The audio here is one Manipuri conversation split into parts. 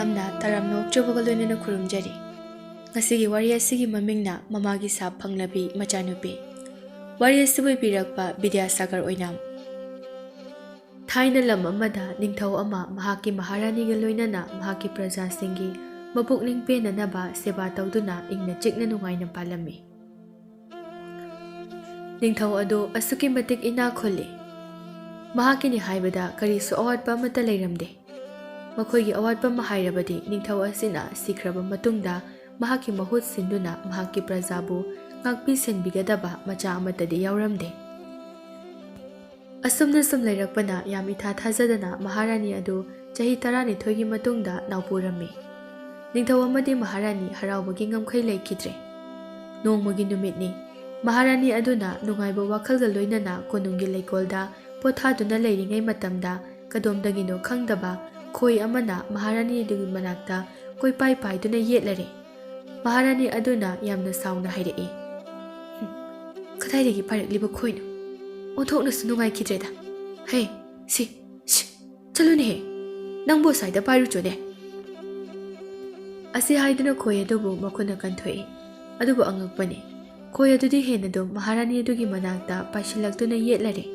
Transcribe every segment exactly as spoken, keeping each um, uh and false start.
ꯌꯥꯝꯅ ꯇꯔꯥꯝꯅ ꯑꯣꯛꯆꯕꯒ ꯂꯣꯏꯅꯅ ꯈꯨꯔꯨꯝꯖꯔꯤ꯫ ꯉꯁꯤꯒꯤ ꯋꯥꯔꯤ ꯑꯁꯤꯒꯤ ꯃꯃꯤꯡꯅ ꯃꯃꯥꯒꯤ ꯁꯥꯞ ꯐꯪꯂꯕꯤ ꯃꯆꯥꯅꯨꯄꯤ꯫ ꯋꯥꯔꯤ ꯑꯁꯤꯕꯨ ꯏꯕꯤꯔꯛꯄ ꯕꯤꯗ꯭ꯌꯥꯁꯥꯒꯔ ꯑꯣꯏꯅꯥꯝ꯫ ꯊꯥꯏꯅ ꯂꯝ ꯑꯃꯗ ꯅꯤꯡꯊꯧ ꯑꯃ ꯃꯍꯥꯛꯀꯤ ꯃꯍꯥꯔꯥꯅꯤꯒ ꯂꯣꯏꯅꯅ ꯃꯍꯥꯛꯀꯤ ꯄ꯭ꯔꯖꯥꯁꯤꯡꯒꯤ ꯃꯄꯨꯛꯅꯤꯡ ꯄꯦꯟꯅꯅꯕ ꯁꯦꯕꯥ ꯇꯧꯗꯨꯅ ꯏꯪꯅ ꯆꯤꯛꯅ ꯅꯨꯡꯉꯥꯏꯅ ꯄꯥꯜꯂꯝꯃꯤ꯫ ꯅꯤꯡꯊꯧ ꯑꯗꯨ ꯑꯁꯨꯛꯀꯤ ꯃꯇꯤꯛ ꯏꯅꯥꯛ ꯈꯨꯜꯂꯤ꯫ ꯃꯍꯥꯛꯀꯤꯅꯤ ꯍꯥꯏꯕꯗ ꯀꯔꯤꯁꯨ ꯑꯋꯥꯠꯄ ꯑꯃꯠꯇ ꯂꯩꯔꯝꯗꯦ꯫ ꯃꯈꯣꯏꯒꯤ ꯑꯋꯥꯠꯄ ꯑꯃ ꯍꯥꯏꯔꯕꯗꯤ ꯅꯤꯡꯊꯧ ꯑꯁꯤꯅ ꯁꯤꯈ꯭ꯔꯕ ꯃꯇꯨꯡꯗ ꯃꯍꯥꯛꯀꯤ ꯃꯍꯨꯠ ꯁꯤꯟꯗꯨꯅ ꯃꯍꯥꯛꯀꯤ ꯄ꯭ꯔꯖꯥꯕꯨ ꯉꯥꯛꯄꯤ ꯁꯦꯟꯕꯤꯒꯗꯕ ꯃꯆꯥ ꯑꯃꯠꯇꯗꯤ ꯌꯥꯎꯔꯝꯗꯦ꯫ ꯑꯁꯨꯝꯅ ꯁꯨꯝ ꯂꯩꯔꯛꯄꯅ ꯌꯥꯝ ꯏꯊꯥ ꯊꯥꯖꯗꯅ ꯃꯍꯥꯔꯥꯅꯤ ꯑꯗꯨ ꯆꯍꯤ ꯇꯔꯥꯅꯤꯊꯣꯏꯒꯤ ꯃꯇꯨꯡꯗ ꯅꯥꯎꯄꯨꯔꯝꯃꯤ꯫ ꯅꯤꯡꯊꯧ ꯑꯃꯗꯤ ꯃꯍꯥꯔꯥꯅꯤ ꯍꯔꯥꯎꯕꯒꯤ ꯉꯝꯈꯩ ꯂꯩꯈꯤꯗ꯭ꯔꯦ꯫ ꯅꯣꯡꯃꯒꯤ ꯅꯨꯃꯤꯠꯅꯤ꯫ ꯃꯍꯥꯔꯥꯅꯤ ꯑꯗꯨꯅ ꯅꯨꯡꯉꯥꯏꯕ ꯋꯥꯈꯜꯒ ꯂꯣꯏꯅꯅ ꯀꯣꯅꯨꯡꯒꯤ ꯂꯩꯀꯣꯜꯗ ꯄꯣꯊꯥꯗꯨꯅ ꯂꯩꯔꯤꯉꯩ ꯃꯇꯝꯗ ꯀꯗꯣꯝꯗꯒꯤꯅꯣ ꯈꯪꯗꯕ ꯈꯣꯏ ꯑꯃꯅ ꯃꯍꯥꯔꯥꯅꯤ ꯑꯗꯨꯒꯤ ꯃꯅꯥꯛꯇ ꯀꯣꯏꯄꯥꯏ ꯄꯥꯏꯗꯨꯅ ꯌꯦꯠꯂꯔꯦ꯫ ꯃꯍꯥꯔꯥꯅꯤ ꯑꯗꯨꯅ ꯌꯥꯝꯅ ꯁꯥꯎꯅ ꯍꯥꯏꯔꯛꯏ, "ꯍꯨꯝ, ꯀꯗꯥꯏꯗꯒꯤ ꯄꯥꯏꯔꯛꯂꯤꯕ ꯈꯣꯏꯅꯣ? ꯑꯣꯟꯊꯣꯛꯅꯁꯨ ꯅꯨꯡꯉꯥꯏꯈꯤꯗ꯭ꯔꯦꯗ꯫ ꯍꯦ, ꯁꯤ, ꯁꯤ, ꯆꯠꯂꯨꯅꯦꯍꯦ, ꯅꯪꯕꯨ ꯑꯁ꯭ꯋꯥꯏꯗ ꯄꯥꯏꯔꯨꯆꯣꯅꯦ?" ꯑꯁꯤ ꯍꯥꯏꯗꯨꯅ ꯈꯣꯏ ꯑꯗꯨꯕꯨ ꯃꯈꯨꯠꯅ ꯀꯟꯊꯣꯛꯏ꯫ ꯑꯗꯨꯕꯨ ꯑꯉꯛꯄꯅꯤ, ꯈꯣꯏ ꯑꯗꯨꯗꯤ ꯍꯦꯟꯅꯗꯨꯝ ꯃꯍꯥꯔꯥꯅꯤ ꯑꯗꯨꯒꯤ ꯃꯅꯥꯛꯇ ꯄꯥꯏꯁꯤꯜꯂꯛꯇꯨꯅ ꯌꯦꯠꯂꯔꯦ꯫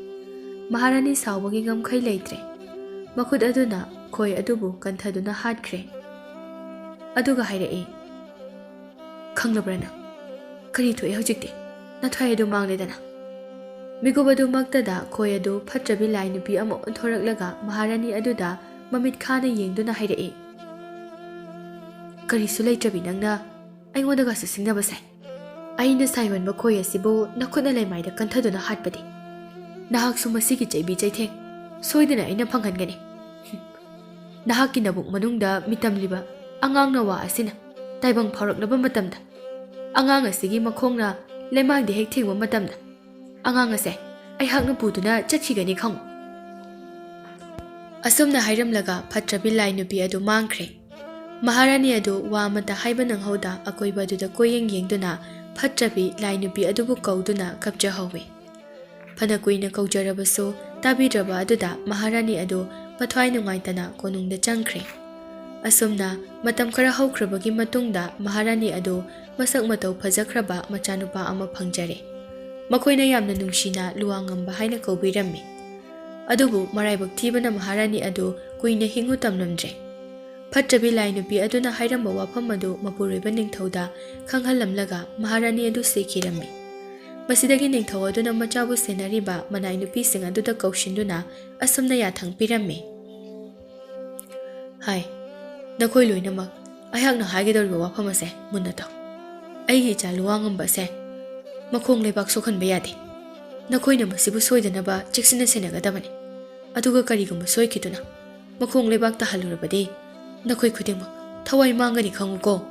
ꯃꯍꯥꯔꯥꯅꯤ ꯁꯥꯎꯕꯒꯤ ꯉꯝꯈꯩ ꯂꯩꯇ꯭ꯔꯦ꯫ ꯃꯈꯨꯠ ꯑꯗꯨꯅ ꯈꯣꯏ ꯑꯗꯨꯕꯨ ꯀꯟꯊꯗꯨꯅ ꯍꯥꯠꯈ꯭ꯔꯦ꯫ ꯑꯗꯨꯒ ꯍꯥꯏꯔꯛꯏ, "ꯈꯪꯂꯕ꯭ꯔꯥ ꯅꯪ? ꯀꯔꯤ ꯊꯣꯛꯑꯦ ꯍꯧꯖꯤꯛꯇꯤ? ꯅꯊ꯭ꯋꯥꯏ ꯑꯗꯨ ꯃꯥꯡꯂꯦꯗꯅ?" ꯃꯤꯀꯨꯞ ꯑꯗꯨꯃꯛꯇꯗ ꯈꯣꯏ ꯑꯗꯨ ꯐꯠꯇ꯭ꯔꯕꯤ ꯂꯥꯏ ꯅꯨꯄꯤ ꯑꯃ ꯑꯣꯟꯊꯣꯔꯛꯂꯒ ꯃꯍꯥꯔꯥꯅꯤ ꯑꯗꯨꯗ ꯃꯃꯤꯠ ꯈꯥꯅ ꯌꯦꯡꯗꯨꯅ ꯍꯥꯏꯔꯛꯏ, "ꯀꯔꯤꯁꯨ ꯂꯩꯇ꯭ꯔꯕꯤ ꯅꯪꯅ ꯑꯩꯉꯣꯟꯗꯒꯁꯨ ꯁꯤꯡꯅꯕ ꯁꯥꯏ꯫ ꯑꯩꯅ ꯁꯥꯏ ꯑꯣꯟꯕ ꯈꯣꯏ ꯑꯁꯤꯕꯨ ꯅꯈꯨꯠꯅ ꯂꯩꯃꯥꯏꯗ ꯀꯟꯊꯗꯨꯅ ꯍꯥꯠꯄꯗꯤ ꯅꯍꯥꯛꯁꯨ ꯃꯁꯤꯒꯤ ꯆꯩꯕꯤ ꯆꯩꯊꯦꯡ ꯁꯣꯏꯗꯅ ꯑꯩꯅ ꯐꯪꯍꯟꯒꯅꯤ꯫ ꯍꯨꯝ, ꯅꯍꯥꯛꯀꯤ ꯅꯕꯨꯛ ꯃꯅꯨꯡꯗ ꯃꯤꯇꯝꯂꯤꯕ ꯑꯉꯥꯡ ꯅꯋꯥ ꯑꯁꯤꯅ ꯇꯥꯏꯕꯪ ꯐꯥꯎꯔꯛꯂꯕ ꯃꯇꯝꯗ, ꯑꯉꯥꯡ ꯑꯁꯤꯒꯤ ꯃꯈꯣꯡꯅ ꯂꯩꯃꯥꯏꯗ ꯍꯦꯛ ꯊꯦꯡꯕ ꯃꯇꯝꯗ, ꯑꯉꯥꯡ ꯑꯁꯦ ꯑꯩꯍꯥꯛꯅ ꯄꯨꯗꯨꯅ ꯆꯠꯈꯤꯒꯅꯤ ꯈꯪꯉꯨ꯫" ꯑꯁꯨꯝꯅ ꯍꯥꯏꯔꯝꯂꯒ ꯐꯠꯇ꯭ꯔꯕꯤ ꯂꯥꯏ ꯅꯨꯄꯤ ꯑꯗꯨ ꯃꯥꯡꯈ꯭ꯔꯦ꯫ ꯃꯍꯥꯔꯥꯅꯤ ꯑꯗꯨ ꯋꯥ ꯑꯃꯠꯇ ꯍꯥꯏꯕ ꯅꯪꯍꯧꯗ ꯑꯀꯣꯏꯕ ꯑꯗꯨꯗ ꯀꯣꯏꯌꯦꯡ ꯌꯦꯡꯗꯨꯅ ꯐꯠꯇ꯭ꯔꯕꯤ ꯂꯥꯏ ꯅꯨꯄꯤ ꯑꯗꯨꯕꯨ ꯀꯧꯗꯨꯅ ꯀꯞꯆꯍꯧꯋꯤ꯫ ꯐꯅ ꯀꯨꯏꯅ ꯀꯧꯖꯔꯕꯁꯨ ꯇꯥꯕꯤꯗ꯭ꯔꯕ ꯑꯗꯨꯗ ꯃꯍꯥꯔꯥꯅꯤ ꯑꯗꯨ ꯃꯊ꯭ꯋꯥꯏ ꯅꯨꯡꯉꯥꯏꯇꯅ ꯀꯣꯅꯨꯡꯗ ꯆꯪꯈ꯭ꯔꯦ꯫ ꯑꯁꯨꯝꯅ ꯃꯇꯝ ꯈꯔ ꯍꯧꯈ꯭ꯔꯕꯒꯤ ꯃꯇꯨꯡꯗ ꯃꯍꯥꯔꯥꯅꯤ ꯑꯗꯨ ꯃꯁꯛ ꯃꯇꯧ ꯐꯖꯈ꯭ꯔꯕ ꯃꯆꯥꯅꯨꯄꯥ ꯑꯃ ꯐꯪꯖꯔꯦ꯫ ꯃꯈꯣꯏꯅ ꯌꯥꯝꯅ ꯅꯨꯡꯁꯤꯅ ꯂꯨꯋꯥꯉꯝꯕ ꯍꯥꯏꯅ ꯀꯧꯕꯤꯔꯝꯃꯤ꯫ ꯑꯗꯨꯕꯨ ꯃꯔꯥꯏꯕꯛ ꯊꯤꯕꯅ ꯃꯍꯥꯔꯥꯅꯤ ꯑꯗꯨ ꯀꯨꯏꯅ ꯍꯤꯡꯉꯨ ꯇꯝꯂꯝꯗ꯭ꯔꯦ꯫ ꯐꯠꯇ꯭ꯔꯕꯤ ꯂꯥꯏ ꯅꯨꯄꯤ ꯑꯗꯨꯅ ꯍꯥꯏꯔꯝꯕ ꯋꯥꯐꯝ ꯑꯗꯨ ꯃꯄꯨꯔꯣꯏꯕ ꯅꯤꯡꯊꯧꯗ ꯈꯪꯍꯜꯂꯝꯂꯒ ꯃꯍꯥꯔꯥꯅꯤ ꯑꯗꯨ ꯁꯤꯈꯤꯔꯝꯃꯤ꯫ ꯃꯁꯤꯗꯒꯤ ꯅꯤꯡꯊꯧ ꯑꯗꯨꯅ ꯃꯆꯥꯕꯨ ꯁꯦꯟꯅꯔꯤꯕ ꯃꯅꯥꯏ ꯅꯨꯄꯤꯁꯤꯡ ꯑꯗꯨꯗ ꯀꯧꯁꯤꯟꯗꯨꯅ ꯑꯁꯨꯝꯅ ꯌꯥꯊꯪ ꯄꯤꯔꯝꯃꯤ꯫ ꯍꯥꯏ, ꯅꯈꯣꯏ ꯂꯣꯏꯅꯃꯛ, ꯑꯩꯍꯥꯛꯅ ꯍꯥꯏꯒꯗꯧꯔꯤꯕ ꯋꯥꯐꯝ ꯑꯁꯦ ꯃꯨꯟꯅ ꯇꯥꯎ꯫ ꯑꯩꯒꯤ ꯏꯆꯥ ꯂꯨꯋꯥꯉꯝꯕ ꯑꯁꯦ ꯃꯈꯣꯡ ꯂꯩꯕꯥꯛ ꯁꯣꯛꯍꯟꯕ ꯌꯥꯗꯦ꯫ ꯅꯈꯣꯏꯅ ꯃꯁꯤꯕꯨ ꯁꯣꯏꯗꯅꯕ ꯆꯦꯛꯁꯤꯟꯅ ꯁꯦꯟꯅꯒꯗꯕꯅꯤ꯫ ꯑꯗꯨꯒ ꯀꯔꯤꯒꯨꯝꯕ ꯁꯣꯏꯈꯤꯗꯨꯅ ꯃꯈꯣꯡ ꯂꯩꯕꯥꯛ ꯇꯥꯍꯜꯂꯨꯔꯕꯗꯤ ꯅꯈꯣꯏ ꯈꯨꯗꯤꯡꯃꯛ ꯊꯋꯥꯏ ꯃꯥꯡꯒꯅꯤ, ꯈꯪꯉꯨꯀꯣ꯫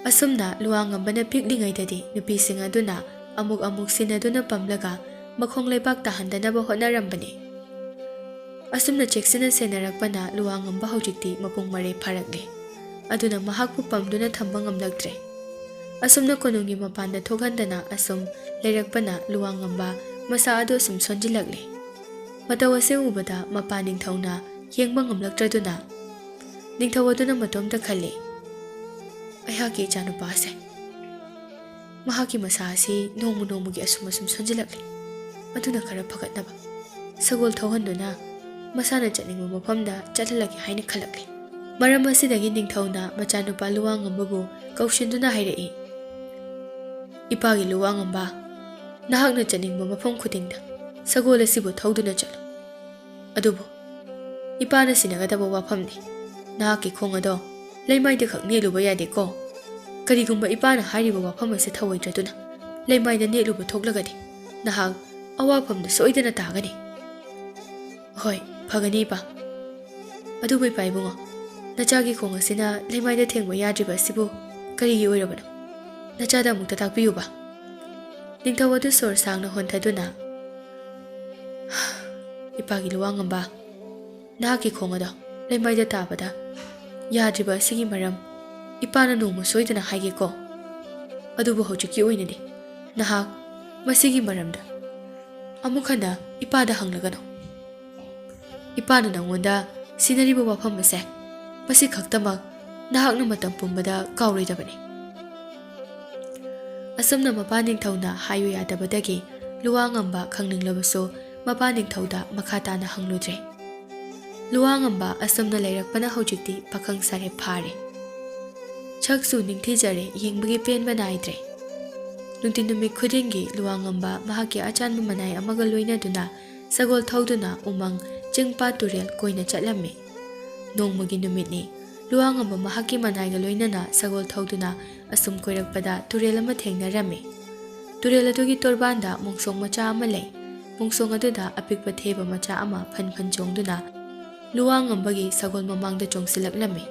ꯑꯁꯨꯝꯅ ꯂꯨꯋꯥꯉꯝꯕꯅ ꯄꯤꯛꯂꯤꯉꯩꯗꯗꯤ ꯅꯨꯄꯤꯁꯤꯡ ꯑꯗꯨꯅ ꯑꯃꯨꯛ ꯑꯃꯨꯛ ꯁꯤꯟꯅꯗꯨꯅ ꯄꯝꯂꯒ ꯃꯈꯣꯡ ꯂꯩꯕꯥꯛ ꯇꯥꯍꯟꯗꯅꯕ ꯍꯣꯠꯅꯔꯝꯕꯅꯤ꯫ ꯑꯁꯨꯝꯅ ꯆꯦꯛꯁꯤꯟꯅ ꯁꯦꯟꯅꯔꯛꯄꯅ ꯂꯨꯋꯥꯉꯝꯕ ꯍꯧꯖꯤꯛꯇꯤ ꯃꯄꯨꯡ ꯃꯔꯩ ꯐꯥꯔꯛꯂꯦ꯫ ꯑꯗꯨꯅ ꯃꯍꯥꯛꯄꯨ ꯄꯝꯗꯨꯅ ꯊꯝꯕ ꯉꯝꯂꯛꯇ꯭ꯔꯦ꯫ ꯑꯁꯨꯝꯅ ꯀꯣꯅꯨꯡꯒꯤ ꯃꯄꯥꯟꯗ ꯊꯣꯛꯍꯟꯗꯅ ꯑꯁꯨꯝ ꯂꯩꯔꯛꯄꯅ ꯂꯨꯋꯥꯉꯝꯕ ꯃꯁꯥ ꯑꯗꯨ ꯑꯁꯨꯝ ꯁꯣꯟꯖꯤꯜꯂꯛꯂꯦ꯫ ꯃꯇꯧ ꯑꯁꯤ ꯎꯕꯗ ꯃꯄꯥ ꯅꯤꯡꯊꯧꯅ ꯌꯦꯡꯕ ꯉꯝꯂꯛꯇ꯭ꯔꯗꯨꯅ ꯅꯤꯡꯊꯧ ꯑꯗꯨꯅ ꯃꯇꯣꯝꯇ ꯈꯜꯂꯤ, "ꯑꯩꯍꯥꯛꯀꯤ ꯏꯆꯥꯅꯨꯄꯥ ꯑꯁꯦ ꯃꯍꯥꯛꯀꯤ ꯃꯁꯥ ꯑꯁꯤ ꯅꯣꯡꯃ ꯅꯣꯡꯃꯒꯤ ꯑꯁꯨꯝ ꯑꯁꯨꯝ ꯁꯣꯟꯖꯤꯜꯂꯛꯂꯤ꯫ ꯑꯗꯨꯅ ꯈꯔ ꯐꯒꯠꯅꯕ ꯁꯒꯣꯜ ꯊꯧꯍꯟꯗꯨꯅ ꯃꯁꯥꯅ ꯆꯠꯅꯤꯡꯕ ꯃꯐꯝꯗ ꯆꯠꯍꯜꯂꯒꯦ" ꯍꯥꯏꯅ ꯈꯜꯂꯛꯂꯤ꯫ ꯃꯔꯝ ꯑꯁꯤꯗꯒꯤ ꯅꯤꯡꯊꯧꯅ ꯃꯆꯥꯅꯨꯄꯥ ꯂꯨꯋꯥꯉꯝꯕꯕꯨ ꯀꯧꯁꯤꯟꯗꯨꯅ ꯍꯥꯏꯔꯛꯏ, "ꯏꯄꯥꯒꯤ ꯂꯨꯋꯥꯉꯝꯕ, ꯅꯍꯥꯛꯅ ꯆꯠꯅꯤꯡꯕ ꯃꯐꯝ ꯈꯨꯗꯤꯡꯗ ꯁꯒꯣꯜ ꯑꯁꯤꯕꯨ ꯊꯧꯗꯨꯅ ꯆꯠꯂꯨ꯫ ꯑꯗꯨꯕꯨ ꯏꯄꯥꯅ ꯁꯤꯟꯅꯒꯗꯕ ꯋꯥꯐꯝꯅꯤ꯫ ꯅꯍꯥꯛꯀꯤ ꯈꯣꯡ ꯑꯗꯣ ꯂꯩꯃꯥꯏꯗ ꯈꯛ ꯅꯦꯠꯂꯨꯕ ꯌꯥꯗꯦꯀꯣ꯫ ꯀꯔꯤꯒꯨꯝꯕ ꯏꯄꯥꯅ ꯍꯥꯏꯔꯤꯕ ꯋꯥꯐꯝ ꯑꯁꯤ ꯊꯧꯑꯣꯏꯗ꯭ꯔꯗꯨꯅ ꯂꯩꯃꯥꯏꯗ ꯅꯦꯠꯂꯨꯕ ꯊꯣꯛꯂꯒꯗꯤ ꯅꯍꯥꯛ ꯑꯋꯥꯐꯝꯗ ꯁꯣꯏꯗꯅ ꯇꯥꯒꯅꯤ꯫" "ꯍꯣꯏ, ꯐꯒꯅꯤ ꯏꯄꯥ꯫ ꯑꯗꯨꯕꯨ ꯏꯄꯥ ꯏꯕꯨꯡꯉꯣ, ꯅꯆꯥꯒꯤ ꯈꯣꯡ ꯑꯁꯤꯅ ꯂꯩꯃꯥꯏꯗ ꯊꯦꯡꯕ ꯌꯥꯗ꯭ꯔꯤꯕ ꯑꯁꯤꯕꯨ ꯀꯔꯤꯒꯤ ꯑꯣꯏꯔꯕꯅꯣ? ꯅꯆꯥꯗ ꯑꯃꯨꯛꯇ ꯇꯥꯛꯄꯤꯌꯨꯕ꯫" ꯅꯤꯡꯊꯧ ꯑꯗꯨ ꯁꯣꯔ ꯁꯥꯡꯅ ꯍꯣꯟꯊꯗꯨꯅ, "ꯏꯄꯥꯒꯤ ꯂꯨꯋꯥꯉꯝꯕ, ꯅꯍꯥꯛꯀꯤ ꯈꯣꯡ ꯑꯗꯣ ꯂꯩꯃꯥꯏꯗ ꯇꯥꯕꯗ ꯌꯥꯗ꯭ꯔꯤꯕ ꯑꯁꯤꯒꯤ ꯃꯔꯝ ꯏꯄꯥꯅ ꯅꯣꯡꯃ ꯁꯣꯏꯗꯅ ꯍꯥꯏꯒꯦꯀꯣ꯫ ꯑꯗꯨꯕꯨ ꯍꯧꯖꯤꯛꯀꯤ ꯑꯣꯏꯅꯗꯤ ꯅꯍꯥꯛ ꯃꯁꯤꯒꯤ ꯃꯔꯝꯗ ꯑꯃꯨꯛ ꯍꯟꯅ ꯏꯄꯥꯗ ꯍꯪꯂꯒꯅꯨ꯫ ꯏꯄꯥꯅ ꯅꯉꯣꯟꯗ ꯁꯤꯟꯅꯔꯤꯕ ꯋꯥꯐꯝ ꯑꯁꯦ ꯃꯁꯤ ꯈꯛꯇꯃꯛ ꯅꯍꯥꯛꯅ ꯃꯇꯝ ꯄꯨꯝꯕꯗ ꯀꯥꯎꯔꯣꯏꯗꯕꯅꯤ꯫ ꯑꯁꯨꯝꯅ ꯃꯄꯥ ꯅꯤꯡꯊꯧꯅ ꯍꯥꯏꯌꯨ ꯌꯥꯗꯕꯗꯒꯤ ꯂꯨꯋꯥ ꯉꯝꯕ ꯈꯪꯅꯤꯡꯂꯕꯁꯨ ꯃꯄꯥ ꯅꯤꯡꯊꯧꯗ ꯃꯈꯥ ꯇꯥꯅ ꯍꯪꯂꯨꯗ꯭ꯔꯦ꯫ ꯂꯨꯋꯥ ꯉꯝꯕ ꯑꯁꯨꯝꯅ ꯂꯩꯔꯛꯄꯅ ꯍꯧꯖꯤꯛꯇꯤ ꯄꯥꯈꯪ ꯁꯥꯔꯦ ꯐꯥꯔꯦ꯫ ꯁꯛꯁꯨ ꯅꯤꯡꯊꯤꯖꯔꯦ, ꯌꯦꯡꯕꯒꯤ ꯄꯦꯟꯕ ꯅꯥꯏꯗ꯭ꯔꯦ꯫ ꯅꯨꯡꯇꯤ ꯅꯨꯃꯤꯠ ꯈꯨꯗꯤꯡꯒꯤ ꯂꯨꯋꯥ ꯉꯝꯕ ꯃꯍꯥꯛꯀꯤ ꯑꯆꯥꯟꯕ ꯃꯅꯥꯏ ꯑꯃꯒ ꯂꯣꯏꯅꯗꯨꯅ ꯁꯒꯣꯜ ꯊꯧꯗꯨꯅ ꯎꯃꯪ, ꯆꯤꯡ, ꯄꯥꯠ, ꯇꯨꯔꯦꯜ ꯀꯣꯏꯅ ꯆꯠꯂꯝꯃꯤ꯫ ꯅꯣꯡꯃꯒꯤ ꯅꯨꯃꯤꯠꯅꯤ꯫ ꯂꯨꯋꯥ ꯉꯝꯕ ꯃꯍꯥꯛꯀꯤ ꯃꯅꯥꯏꯒ ꯂꯣꯏꯅꯅ ꯁꯒꯣꯜ ꯊꯧꯗꯨꯅ ꯑꯁꯨꯝ ꯀꯣꯏꯔꯛꯄꯗ ꯇꯨꯔꯦꯜ ꯑꯃ ꯊꯦꯡꯅꯔꯝꯃꯤ꯫ ꯇꯨꯔꯦꯜ ꯑꯗꯨꯒꯤ ꯇꯣꯔꯕꯥꯟꯗ ꯃꯣꯡꯁꯣꯡ ꯃꯆꯥ ꯑꯃ ꯂꯩ꯫ ꯃꯣꯡꯁꯣꯡ ꯑꯗꯨꯗ ꯑꯄꯤꯛꯄ ꯊꯦꯕ ꯃꯆꯥ ꯑꯃ ꯐꯟ ꯐꯟ ꯆꯣꯡꯗꯨꯅ ꯂꯨꯋꯥ ꯉꯝꯕꯒꯤ ꯁꯒꯣꯜ ꯃꯃꯥꯡꯗ ꯆꯣꯡꯁꯤꯜꯂꯛꯂꯝꯃꯤ꯫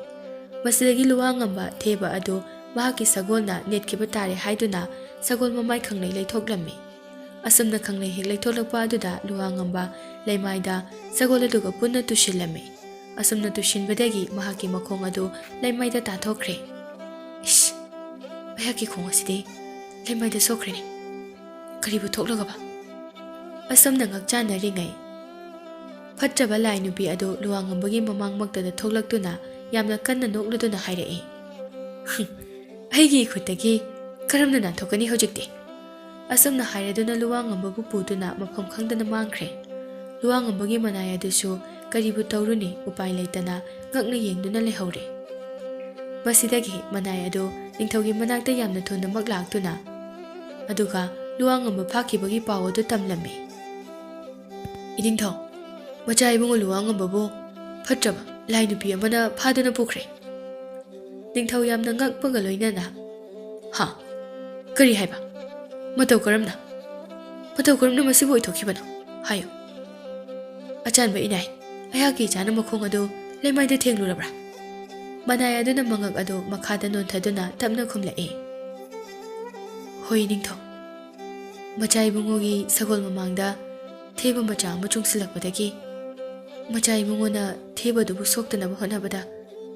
ꯃꯁꯤꯗꯒꯤ ꯂꯨꯋꯥ ꯉꯝꯕ ꯊꯦꯕ ꯑꯗꯨ ꯃꯍꯥꯛꯀꯤ ꯁꯒꯣꯜꯅ ꯅꯦꯠꯈꯤꯕ ꯇꯥꯔꯦ ꯍꯥꯏꯗꯨꯅ ꯁꯒꯣꯜ ꯃꯃꯥꯏ ꯈꯪꯂꯩ ꯂꯩꯊꯣꯛꯂꯝꯃꯤ꯫ ꯑꯁꯨꯝꯅ ꯈꯪꯂꯩ ꯍꯦꯛ ꯂꯩꯊꯣꯛꯂꯛꯄ ꯑꯗꯨꯗ ꯂꯨꯋꯥ ꯉꯝꯕ ꯂꯩꯃꯥꯏꯗ ꯁꯒꯣꯜ ꯑꯗꯨꯒ ꯄꯨꯟꯅ ꯇꯨꯁꯤꯜꯂꯝꯃꯤ꯫ ꯑꯁꯨꯝꯅ ꯇꯨꯁꯤꯟꯕꯗꯒꯤ ꯃꯍꯥꯛꯀꯤ ꯃꯈꯣꯡ ꯑꯗꯨ ꯂꯩꯃꯥꯏꯗ ꯇꯥꯊꯣꯛꯈ꯭ꯔꯦ꯫ "ꯏꯁ, ꯑꯩꯍꯥꯛꯀꯤ ꯈꯣꯡ ꯑꯁꯤꯗꯤ ꯂꯩꯃꯥꯏꯗ ꯁꯣꯛꯈ꯭ꯔꯦꯅꯦ꯫ ꯀꯔꯤꯕꯨ ꯊꯣꯛꯂꯒꯕ?" ꯑꯁꯨꯝꯅ ꯉꯛꯆꯥꯟꯅꯔꯤꯉꯩ, ꯐꯠꯇ꯭ꯔꯕ ꯂꯥꯏ ꯅꯨꯄꯤ ꯑꯗꯨ ꯂꯨꯋꯥ ꯉꯝꯕꯒꯤ ꯃꯃꯥꯡꯃꯛꯇꯗ ꯊꯣꯛꯂꯛꯇꯨꯅ ꯌꯥꯝꯅ ꯀꯟꯅ ꯅꯣꯛꯂꯗꯨꯅ ꯍꯥꯏꯔꯛꯏ, "ꯍꯨꯝ, ꯑꯩꯒꯤ ꯏꯈꯨꯠꯇꯒꯤ ꯀꯔꯝꯅ ꯅꯥꯟꯊꯣꯛꯀꯅꯤ ꯍꯧꯖꯤꯛꯇꯤ?" ꯑꯁꯨꯝꯅ ꯍꯥꯏꯔꯗꯨꯅ ꯂꯨꯋꯥ ꯉꯝꯕꯕꯨ ꯄꯨꯗꯨꯅ ꯃꯐꯝ ꯈꯪꯗꯅ ꯃꯥꯡꯈ꯭ꯔꯦ꯫ ꯂꯨꯋꯥ ꯉꯝꯕꯒꯤ ꯃꯅꯥꯏ ꯑꯗꯨꯁꯨ ꯀꯔꯤꯕꯨ ꯇꯧꯔꯨꯅꯤ, ꯎꯄꯥꯏ ꯂꯩꯇꯅ ꯉꯛꯅ ꯌꯦꯡꯗꯨꯅ ꯂꯩꯍꯧꯔꯦ꯫ ꯃꯁꯤꯗꯒꯤ ꯃꯅꯥꯏ ꯑꯗꯨ ꯅꯤꯡꯊꯧꯒꯤ ꯃꯅꯥꯛꯇ ꯌꯥꯝꯅ ꯊꯨꯅꯃꯛ ꯂꯥꯛꯇꯨꯅ, ꯑꯗꯨꯒ ꯂꯨꯋꯥ ꯉꯝꯕ ꯐꯥꯈꯤꯕꯒꯤ ꯄꯥꯎ ꯑꯗꯨ ꯇꯝꯂꯝꯃꯤ꯫ "ꯏꯅꯤꯡꯊꯧ, ꯃꯆꯥ ꯏꯕꯨꯡꯉꯣ ꯂꯨꯋꯥ ꯉꯝꯕꯕꯨ ꯐꯠꯇ꯭ꯔꯕ ꯂꯥꯏ ꯅꯨꯄꯤ ꯑꯃꯅ ꯐꯥꯗꯨꯅ ꯄꯨꯈ꯭ꯔꯦ꯫" ꯅꯤꯡꯊꯧ ꯌꯥꯝꯅ ꯉꯛꯄꯒ ꯂꯣꯏꯅꯅ, "ꯍꯥ? ꯀꯔꯤ ꯍꯥꯏꯕ? ꯃꯇꯧ ꯀꯔꯝꯅ? ꯃꯇꯧ ꯀꯔꯝꯅ ꯃꯁꯤꯕꯨ ꯑꯣꯏꯊꯣꯛꯈꯤꯕꯅꯣ? ꯍꯥꯏꯌꯨ꯫" "ꯑꯆꯥꯟꯕ ꯏꯅꯥꯏ, ꯑꯩꯍꯥꯛꯀꯤ ꯏꯆꯥꯅ ꯃꯈꯣꯡ ꯑꯗꯨ ꯂꯩꯃꯥꯏꯗ ꯊꯦꯡꯂꯨꯔꯕ꯭ꯔꯥ?" ꯃꯅꯥꯏ ꯑꯗꯨꯅ ꯃꯉꯛ ꯑꯗꯨ ꯃꯈꯥꯗ ꯅꯣꯟꯊꯗꯨꯅ ꯇꯞꯅ ꯈꯨꯝꯂꯛꯏ, "ꯍꯣꯏ, ꯅꯤꯡꯊꯧ꯫ ꯃꯆꯥ ꯏꯕꯨꯡꯉꯣꯒꯤ ꯁꯒꯣꯜ ꯃꯃꯥꯡꯗ ꯊꯦꯕ ꯃꯆꯥ ꯑꯃ ꯆꯣꯡꯁꯤꯜꯂꯛꯄꯗꯒꯤ ꯃꯆꯥ ꯏꯕꯨꯡꯉꯣꯅ ꯊꯦꯕꯗꯨꯕꯨ ꯁꯣꯛꯇꯅꯕ ꯍꯣꯠꯅꯕꯗ